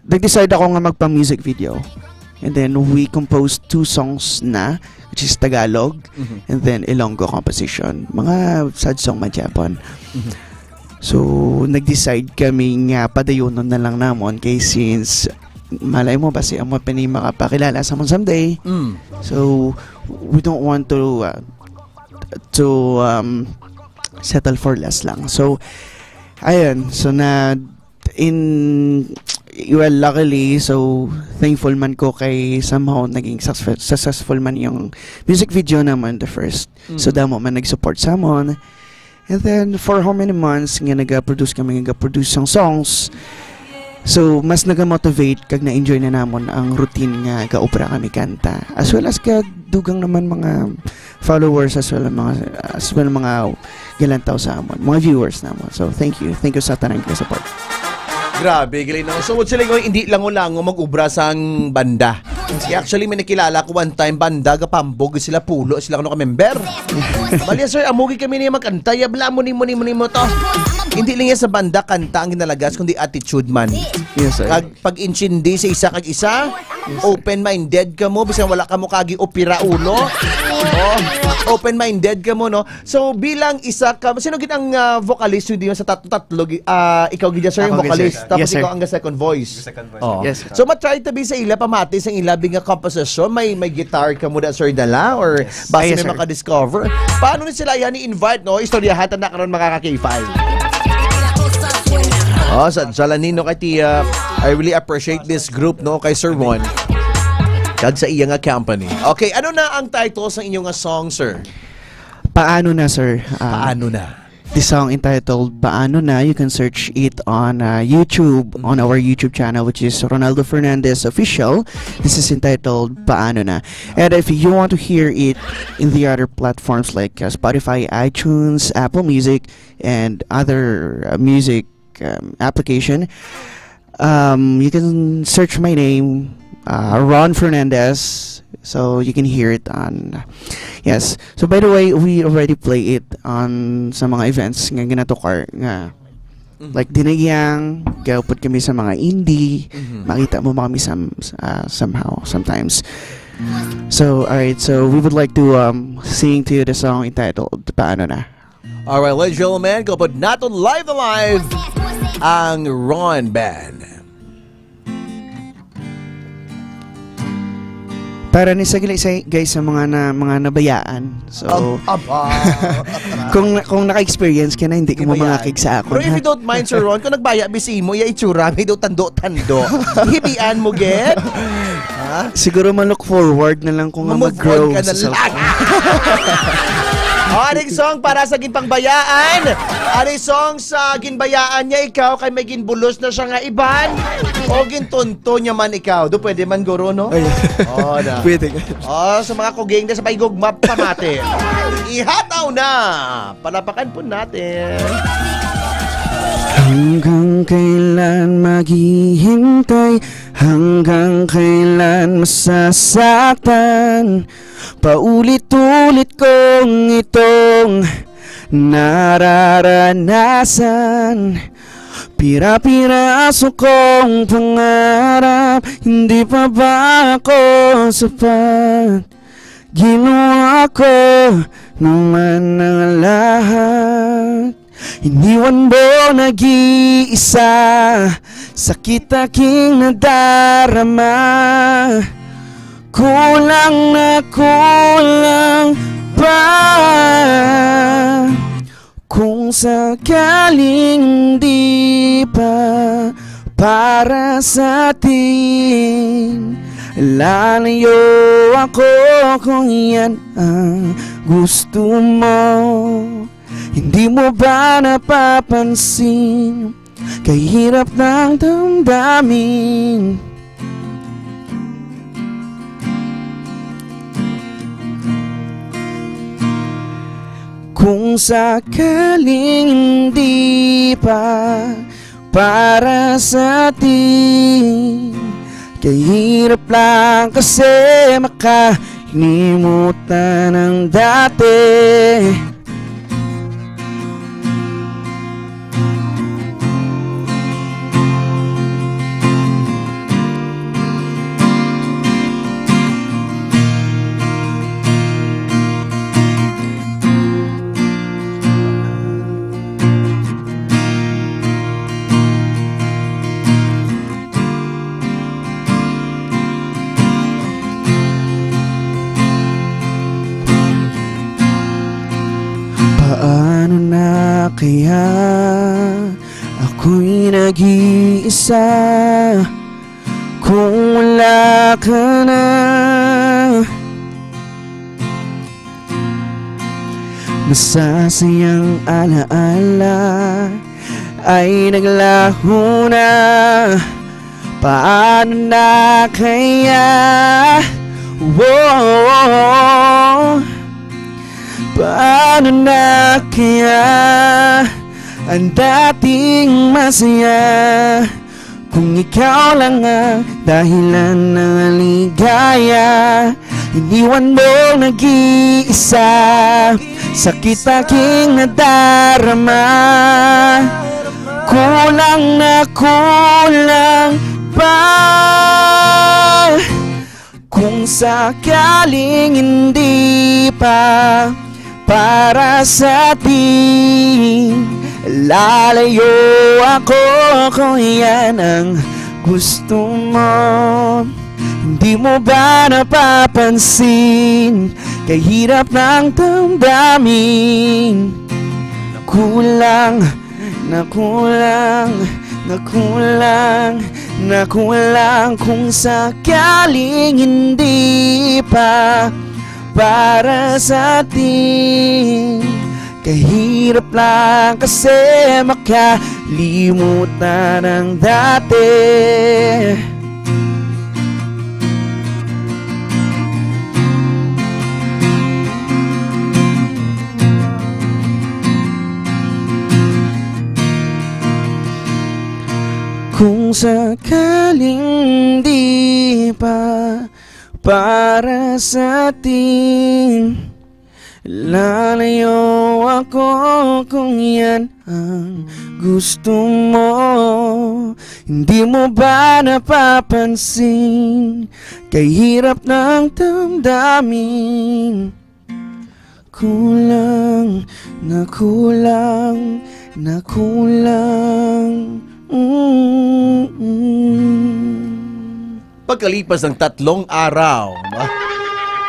nag-decide ako nga magpa-music video. And then, we composed two songs na, which is Tagalog, and then Ilonggo composition. Mga sad song man gyapon. So, nag-decide kami nga padayonon na lang namon kay since malay mo basi amo pa ni makapakilala sa amon someday. Mm. So, we don't want to uh, to um, settle for less lang. So, ayun. So, na in Well, luckily, so thankful man ko kay somehow naging success-, successful man yung music video naman, the first. So, Mm. damo man nag-support sa amon. And then, for how many months nga naga-produce kami, naga-produce sang songs, so, mas naga-motivate kag na-enjoy na namon ang routine nga gaobra kami kanta. As well as ka dugang naman mga followers, as well ang mga, as well ang mga galantaw sa amon, mga viewers namon. So, thank you. Thank you sa tanan nga support. Grabe, galing, no? So, what's like, hindi lango-lango mag-ubra sang banda. Actually, may nakilala ko one time, banda, gapambog sila, pulo sila, ano, ka member. Bali, sir, amo gid kami niya magkanta, ya, bla, mo, nimo, nimo, nimo to. Hindi lang yan sa banda, kanta ang ginalagas, kundi attitude man. Yes, sir. Kag pag-intindi sa isa kag isa, open-minded ka mo, bisan wala ka mo kagi opera ulo. Oh, open-minded ka mo, no? So, bilang isa ka, sino gid ang, ah, vocalist, hindi sa tat-, tatlo, gi-, ah, ikaw gid, sir, yung Ako gid, sir. vocalist, tapos Yes, sir. ikaw ang second voice. Second voice. Oh. Yes, sir. So, matry ta bi sa ila, pamati sa ila, bi nga composition, may, may guitar ka mo da, sir, dala, or Yes. basi Ay, yes, may sir. maka-discover? Paano ni sila yan i-invite, no? Istoryahan ta na karon, mga ka-K five. Oh, sa Jalanino kay Tia, I really appreciate this group, no, kay Sir Ron. Kag sa iya nga company. Okay, ano na ang title sa inyo nga song, sir? Paano na, sir? Ah, Paano na? the song entitled Paano Na, you can search it on, uh, YouTube, on our YouTube channel, which is Ronaldo Fernandez Official. This is entitled Paano Na. And if you want to hear it in the other platforms like, uh, Spotify, iTunes, Apple Music, and other, uh, music, um, application, um, you can search my name, uh, Ron Fernandez, so you can hear it on, yes. So, by the way, we already play it on sa mga events nga ginatukar nga, Mhm. like, Dinagyang, gaupod kami sa mga indie, Mhm. makita mo kami some, uh, somehow, sometimes. So, alright, so we would like to, um, sing to you the song entitled Paano Na. Alright, ladies and gentlemen, gaupod naton live alive ang Ron Band. Para ni sa gili, sa, guys, sa mga na, mga nabayaan. So, Ab-, aba. kung, kung naka-experience ka na, hindi ka Di mo ba yan? mangakig sa akon, Pero if ha? you don't mind, Sir Ron, kung nagbaya, bisi mo, iya itsura, may daw tando-tando. Hibian mo, get? Ha? Siguro ma-look forward na lang kung nga Mag-move on mag-grow ka na sa lang. cellphone. O, aning song para sa ginpangbayaan. Aning song sa ginbayaan niya ikaw kay may ginbulos na siya nga iban. O gintunto niya man ikaw. Do pwede man, guro, no? Ay. O, na. Pwede. O, sa mga kuging na sa paigugma, pamati. Ihataw na. Palapakan po natin. Hanggang kailan maghihintay? Hanggang kailan masasaktan? Paulit-ulit kong itong nararanasan. Pira-piraso kong pangarap, hindi pa ba ako sapat? Ginawa ko naman ang lahat. Iniwan mo nag-iisa, sakit aking nadarama. Kulang na kulang pa. Kung sakaling di pa para sa atin, lalayo ako kung yan ang gusto mo. Hindi mo ba napapansin? Kahirap ng damdamin. Kung sakaling hindi pa para sa atin, kahirap lang kasi makalimutan ang dati. Paano na kaya ako'y Nag-iisa kung wala ka na. Masasayang alaala ay naglaho na. Paano na kaya? Whoa. Paano na kaya ang dating masaya? Kung ikaw lang ang dahilan ng ligaya, iniwan mo nag-iisa. Sakit aking nadarama. Kulang na kulang pa. Kung sakaling hindi pa para sa atin, lalayo ako kung yan ang gusto mo. Hindi mo ba napapansin? Kahirap ng damdamin. Kulang na kulang, na kulang, na kulang kung sakaling hindi pa para sa atin. Kahirap lang kasi makalimutan ang dati. Kung sakaling di pa para sa atin, lalayo ako kung yan ang gusto mo. Hindi mo ba napapansin? Kahirap ng damdamin. Kulang, na kulang, na kulang. Mm-mm. Pagkalipas ng tatlong araw, ah,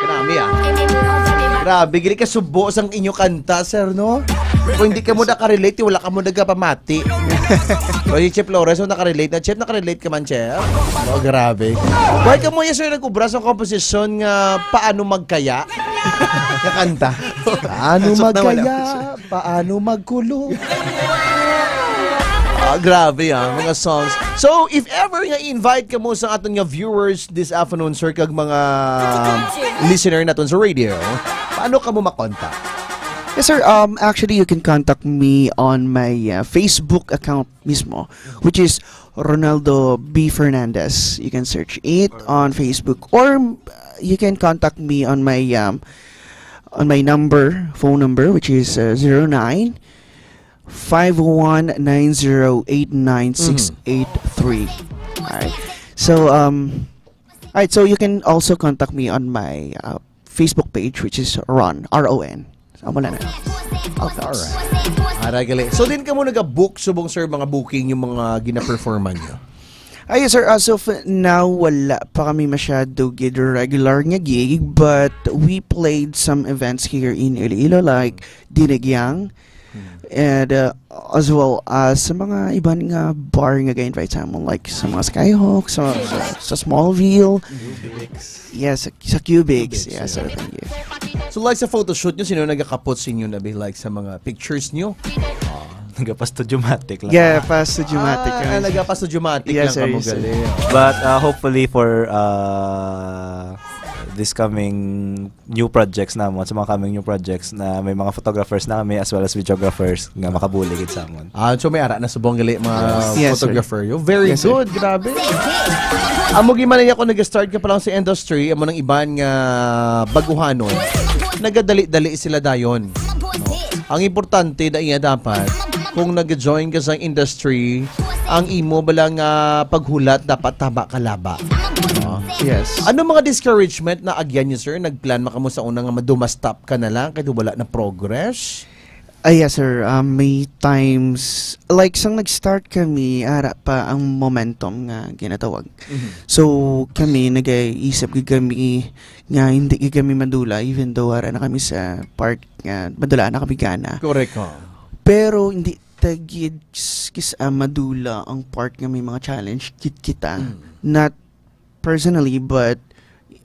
grabe, ah. Grabe, gili ka subo sang inyo kanta, sir, no? Kung hindi ka mo nakarelate, wala ka mo nagapamati. O, si Chef Flores, so nakarelate na. Chef, nakarelate ka man, Chef? Oh, grabe. Why ka mo, yes, sir, nag-ubra sa komposisyon nga Paano Magkaya? Kakanta. Paano Nasot na wala. Magkaya? Paano magkulo? Ah, grabe, ah, mga songs. So, if ever nga i-invite ka mo sa aton nga viewers this afternoon, sir, kag mga listener naton sa radio, paano ka mo makontak? Yes, sir. Um, actually, you can contact me on my, uh, Facebook account mismo, which is Ronaldo B Fernandez. You can search it on Facebook, or, uh, you can contact me on my, um, on my number, phone number, which is, uh, zero nine five one nine zero eight nine six eight three. All right. So, um, all right, so you can also contact me on my, uh, Facebook page, which is Ron, R O N. So, amo lang na. Okay. Alright. Ara gali. So, din ka mo nagabook subong, sir, mga booking yung mga ginaperforman nyo? Ay, sir, as of now, wala pa kami masyado gid regular nga gig, but we played some events here in Iloilo, like Dinagyang, and, uh, as well as sa mga iban nga bar nga ga-invite sa amon, like sa mga Skyhawk, sa, sa, sa Smallville. Yes, sa, sa Cubics. Cubics, yeah, yeah. So, thank you. So, like, sa photoshoot nyo, sino nagakapot sa inyo na be, like, sa mga pictures nyo? Ah, nagapa-Studiomatic lang. Yeah, pa-Studiomatic Ah, kami. Nagapa-Studiomatic Yes, lang sir, kamo yes, sir. Gali. But, uh, hopefully for, uh, this coming new projects namon, sa mga coming new projects na may mga photographers na kami as well as videographers nga makabulig gid sa amon. Ah, so may ara na subong gali mga Yes, sir. Photographer. You're very Yes, sir. Good, grabe. Amo gid man niya kung nag-start ka pa lang sa industry, amo nang iban nga baguhanon, nagadali-dali sila dayon. No? Ang importante na iya dapat, kung nag-join ka sa industry, ang imo bala nga paghulat dapat tama ka laba. No? Yes. Ano mga discouragement na agyan niyo, sir? Nagplan man kamo sa una nga maduma-stop ka na lang kay wala na progress? Ah, yes, sir. Um, may times, like, sang nag-start kami, ara pa ang momentum nga ginatawag. Mhm. So, kami, nag-iisip gid kami nga hindi gid kami madula, even though ara na kami sa part nga madula na kami gana. Correct, oh. Pero hindi ta gid s-, kis-, ah, madula ang part nga may mga challenge gid kita. Mm. Not personally, but,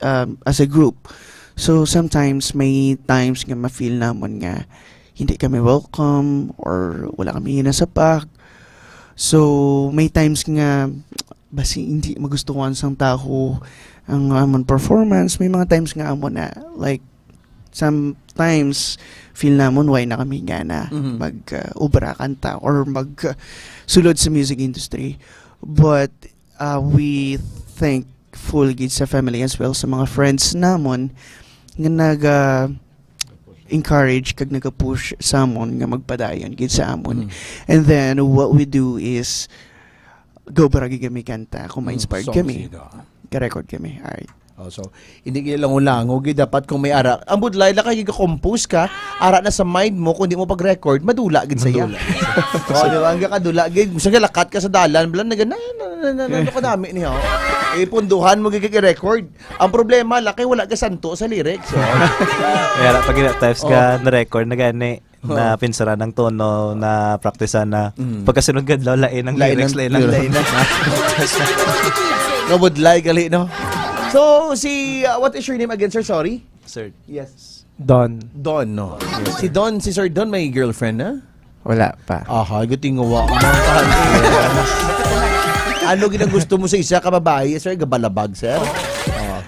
um, as a group. So, sometimes may times nga ma-feel namon nga hindi kami welcome or wala kami hinasapak. So, may times nga basi hindi magustuhan sang tawo ang amon performance. May mga times nga amo na, like, sometimes feel namon why na kami gana Mhm. mag, uh, obra kanta or mag, uh, sulod sa music industry. But, uh, we thankful gid sa family as well, sa mga friends namon nga naga encourage kag naga-push sa amon nga magpadayon gid sa amon. Mm. And then what we do is go baragi kami kanta kung Mm, ma-inspired song kami. Sino? Ka-record kami. Alright. Oh, so, hindi gid lang ulango gid dapat kung may ara. Ang budlay lang kay ga-compose ka, ara na sa mind mo, kung di mo pag-record, madula gid saya. Madula. Oh, di ba? Ang kadula gid, sa galakat ka sa dalan, blan na gana, na, na, na, na, ano ka dami niya, oh. Eh, punduhan mo gid kay record. Ang problema, laki wala ka santo sa lyrics. Oh. Kaya pag ina-, types ka, Oh. na-record na gani, Oh. na pinsaran ang tono, na praktisan na. Mm. Pagkasunod ka adlaw, lain ang Lain lyrics, ang lain ang lyrics. Nabudlay, gali, no? So, si, uh, what is your name again, sir? Sorry? Sir. Yes. Don. Don, no? Si Don, si Sir Don, may girlfriend na? Wala pa. Aha, gatingawa. Ano gid ang gusto mo sa isa ka babae, sir? Gabalabag, sir? Oh.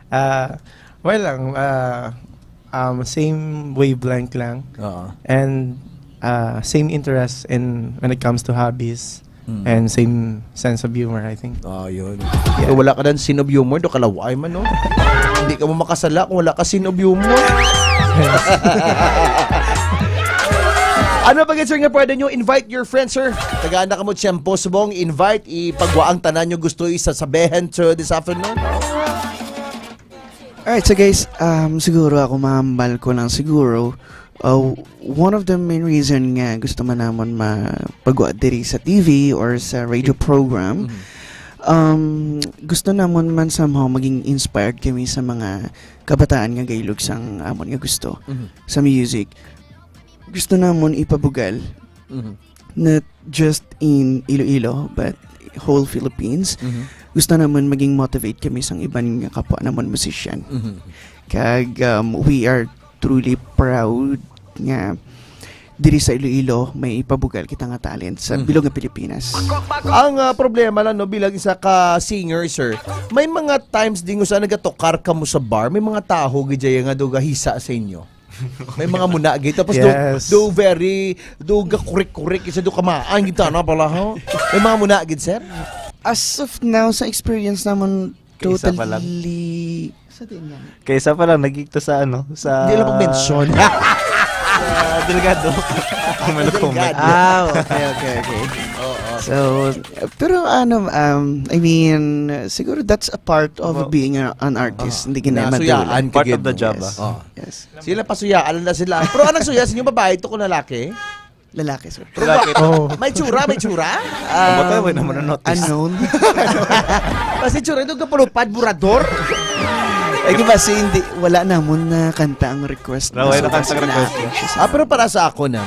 Ah, well lang, ah, um, same wavelength lang. Oo. And, ah, same interest in when it comes to hobbies Mm. and same sense of humor, I think. Ah, yun. Yeah. Kung wala ka ng scene of humor, do kalaway man, no? Hindi ka mo makasala kung wala ka scene of humor. Ano pa gid, sir, nga pwede nyo invite your friends, sir? Tagaan na kamo tiyempo, subong, invite, ipagwa ang tanan nyo gusto isasabihan to this afternoon. Alright, so guys, um, siguro ako mahambal ko lang siguro, uh, one of the main reason nga gusto man namon mapagwa diri sa T V or sa radio program, Mhm. um, gusto namon man somehow maging inspired kami sa mga kabataan nga gailog sang amon nga gusto Mhm. sa music. Gusto namon ipabugal Mhm. not just in Iloilo, but whole Philippines. Mhm. Gusto naman maging motivate kami sang iban nga kapwa naman musician. Mhm. Kag, um, we are truly proud nga diri sa Iloilo may ipabugal kita nga talent sa Mhm. bilog nga Pilipinas. Ang, ah, problema lang, no, bilang isa ka singer, sir, may mga times din sa nagatokar ka mo sa bar, may mga taho gid dyan nga do gahisa sa inyo. May mga muna gid. Tapos do, Yes. do very, do gakurik-kurik. Isa do kamaan gid tana pala, ha? May mga muna gid, sir? As of now, sa experience naman, Kaisa pa lang. totally, sa din yan. Kaisa pa lang, nagigta sa ano, sa Di lang pag-mention. sa Delgado. Ang Delgado. Malukumit. Ah, okay, okay, okay. Oo. So, pero ano, um, I mean, siguro that's a part of Opo. being a, an artist. Ah. Hindi ka na Nasuyaan madula. ka Part of gid the mo. job, Yes. ah. Oh. Yes. Sila pasuyaan na sila. Pero anong suya sa inyo, babae to kung lalaki? Lalaki, sir. Lalaki. Oh. May tsura, may tsura? Ang bato, Um, wala naman na-notice. Unknown. Kasi tsura ito, kapalupad, burador. Eh, di ba, si hindi, wala namon na kanta ang request. Wala na kanta ang request. Ah, pero para sa ako na,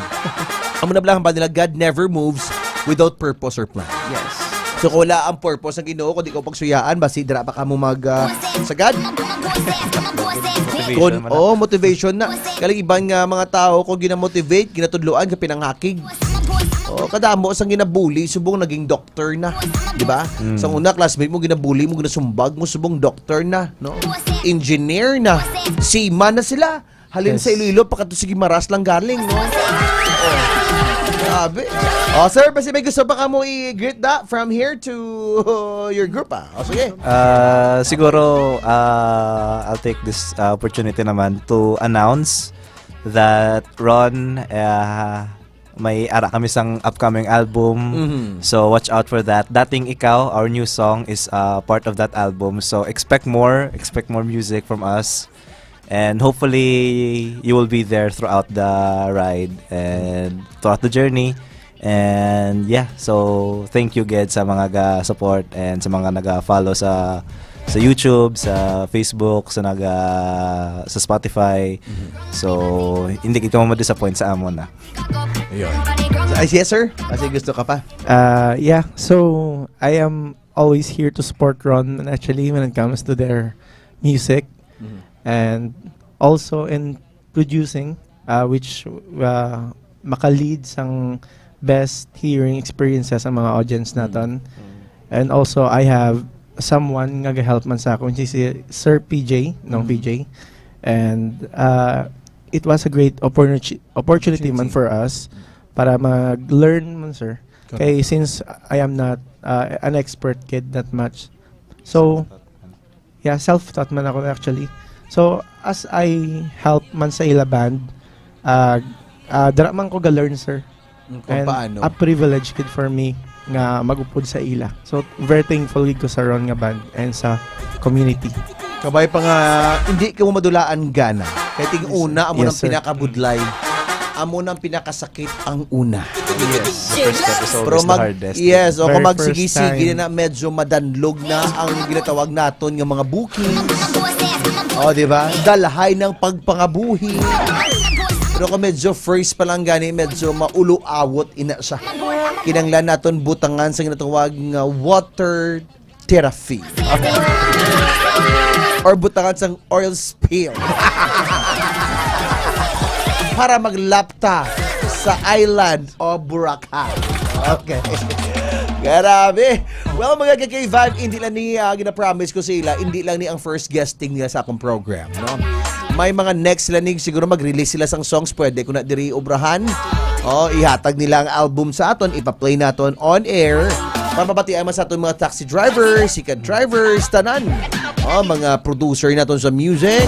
amo na lang ba nila, God never moves without purpose or plan. Yes. So, kung wala ang purpose ng Ginoo, kung di ko pagsuyaan, basi dira pa ka mo mag, ah, sagad? Motivation Kung, man na. oh, motivation na. Kaling iban nga mga tao, kung ginamotivate, ginatudloan, kapinanghakig. Oh, kadamo sang ginabuli, subong naging doktor na, di ba? Mm. Sa una, classmate mo, ginabuli mo, ginasumbag mo, subong doktor na, no? Engineer na, seaman na sila. Halin Yes. sa Iloilo, pa kadto sa Guimaras lang galing, no? Oh. Grabe. Oh, sir, basi may gusto pa ka mo i-greet da from here to your group, ah? Oh, sige. Ah, siguro, ah, I'll take this, ah, opportunity naman to announce that Ron, ah, may ara kami sang upcoming album. Mhm. So, watch out for that. Dating Ikaw, our new song, is, ah, part of that album. So, expect more, expect more music from us. And hopefully, you will be there throughout the ride and throughout the journey. And yeah, so thank you gid sa mga ga-support and sa mga naga-follow sa, sa YouTube, sa Facebook, sa naga-, sa Spotify. Mhm. So, hindi kita mo ma-disappoint sa amon na. Yun. So, ay, yes, sir. Kasi gusto ka pa. Uh, yeah, so I am always here to support Ron, actually, when it comes to their music. Mhm. And also in producing, uh, which uh, maka-lead sang best hearing experiences sa mga audience naton. And also, I have someone nga ga-help man sa akon, si, si Sir P J, Nong Mhm. P J. And uh, it was a great opportunity, opportunity man Opportunity. For us para mag-learn man, sir. Correct. Kay since I am not uh, an expert kid that much. So, yeah, self-taught man ako actually. So, as I help man sa ila band, uh, uh, dara man ko ga-learn, sir. Mm, kung And paano. A privilege kid for me nga mag-upod sa ila. So, very thankful gid ko sa Ron nga band and sa community. Kabay pa nga, hindi ka mo madulaan gana. Kay ting una, amo Yes, nang sir. Pinakabudlay. Amo nang pinakasakit ang una. Yes, the first step is Pero always the mag, hardest. yes, o Very kung first magsigi-sige time. Na, medyo madanlog na ang ginatawag naton nga mga bookings. O, di ba? Dalhay ng pagpangabuhi. Pero kung medyo first pa lang gani, medyo maulo-awot ina siya. Kinanglan naton butangan sa ginatawag nga water therapy. Or butangan sang oil spill. Para maglapta sa island o Boracay. Okay. Grabe. Well, mga ka-K five, hindi lang ni ah, gina-promise ko sa ila, hindi lang ni ang first guesting nila sa akong program, no? May mga next sila ni siguro mag-release sila sang songs, pwede ko na diri obrahan. Oh, ihatag nila ang album sa aton, ipa-play naton on air. Para mabatian man sa aton mga taxi drivers, sikat drivers, tanan. Oh, mga producer naton sa music.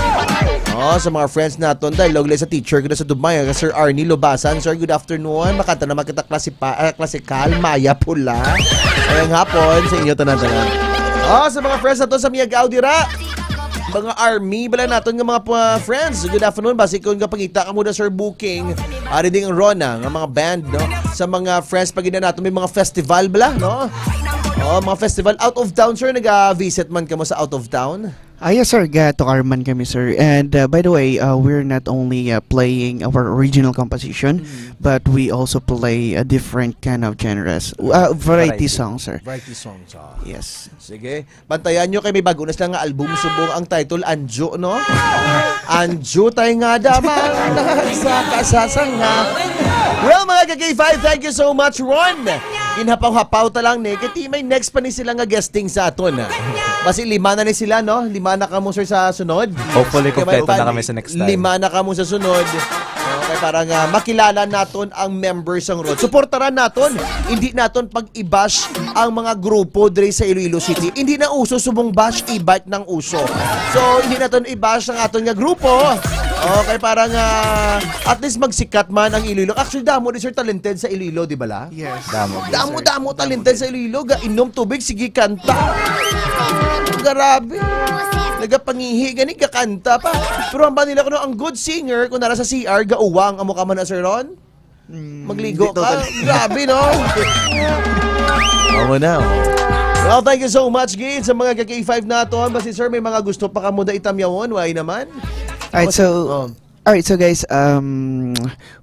Oh, sa mga friends naton, dahil log sa teacher ko na sa Dubai, ang Sir Arnie Lobasan. Sir, good afternoon. Makanta naman kita klase pa, ah, klasikal, Maya Pula. Ngayong hapon, sa inyo tanan-tanan. Oh, sa mga friends naton sa Miagao dira. Mga army, bala naton nga mga pa- friends. Good afternoon. Basi kung kapangita ka muna, sir, booking. Ari ding Rona, nga mga band, no? Sa mga friends, pag ina naton, may mga festival, bala, no? Oh, mga festival. Out of town, sir, nag-visit man ka mo sa out of town? Ah, yes, sir. Ga-tour man kami, sir. And uh, by the way, uh, we're not only uh, playing our original composition, but we also play a different kind of genres. Uh, variety Variety. Song, sir. Variety songs, ah. Yes. Sige. Bantayan nyo kay may bago na sila nga album. Subong ang title, Anjo, no? Anjo tayo nga damang sa kasasanga. Well, mga ka-K five, thank you so much, Ron. Ginhapaw-hapaw ta lang ni. Kay may next pa ni sila nga guesting sa aton. Basi lima na ni sila, no? Lima na kamo, sir, sa sunod. Hopefully, Kaya kompleto may na kami sa next time. Lima na kamo sa sunod. Okay, para nga makilala naton ang members sang Ron. Suportaran naton. Hindi naton pag i-bash ang mga grupo diri sa Iloilo City. Hindi na uso subong bash, e-bike nang uso. So, hindi naton i-bash ang aton nga grupo. Okay, para nga at least magsikat man ang Iloilo. Actually, damo di, sir, talented sa Iloilo, di ba la? Yes. Damo. Damo-damo talented sa Iloilo. Ga inom tubig, sige kanta. Grabe. Nagapangihi gani, gakanta pa. Pero ang ba nila kuno ang good singer kung nara sa C R, gauwang amo ka man na, Sir Ron? Magligo Hindi ka? totally. Grabe, no? Amo na. Oh. Well, thank you so much, Gid, sa mga ka-K five naton. Basi, sir, may mga gusto pa kamo na itamyawon? Why naman? All right, so Oh. All right, so guys, um,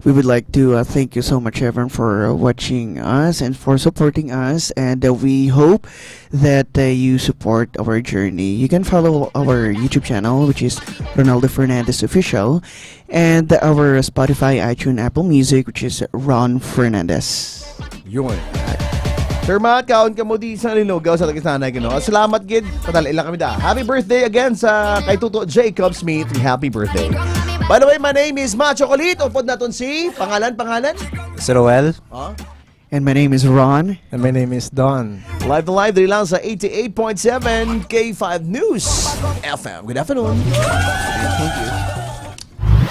we would like to uh, thank you so much, everyone, for uh, watching us and for supporting us. And uh, we hope that uh, you support our journey. You can follow our YouTube channel, which is Ronaldo Fernandez Official, and our Spotify, iTunes, Apple Music, which is Ron Fernandez. Yun. Sir Matt, kaon ka mo di sa linugaw sa tagisanay, no? Salamat, Gid. Padala lang kami da. Happy birthday again sa kay Tuto Jacob Smith. Happy birthday. By the way, my name is Ma Chocolate. Upod naton si, pangalan, pangalan? Sir Roel? Oh? And my name is Ron. And my name is Don. Live na live, diri lang sa eighty-eight point seven K five News F M. Good afternoon.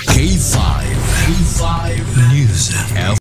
K five. K five News F M.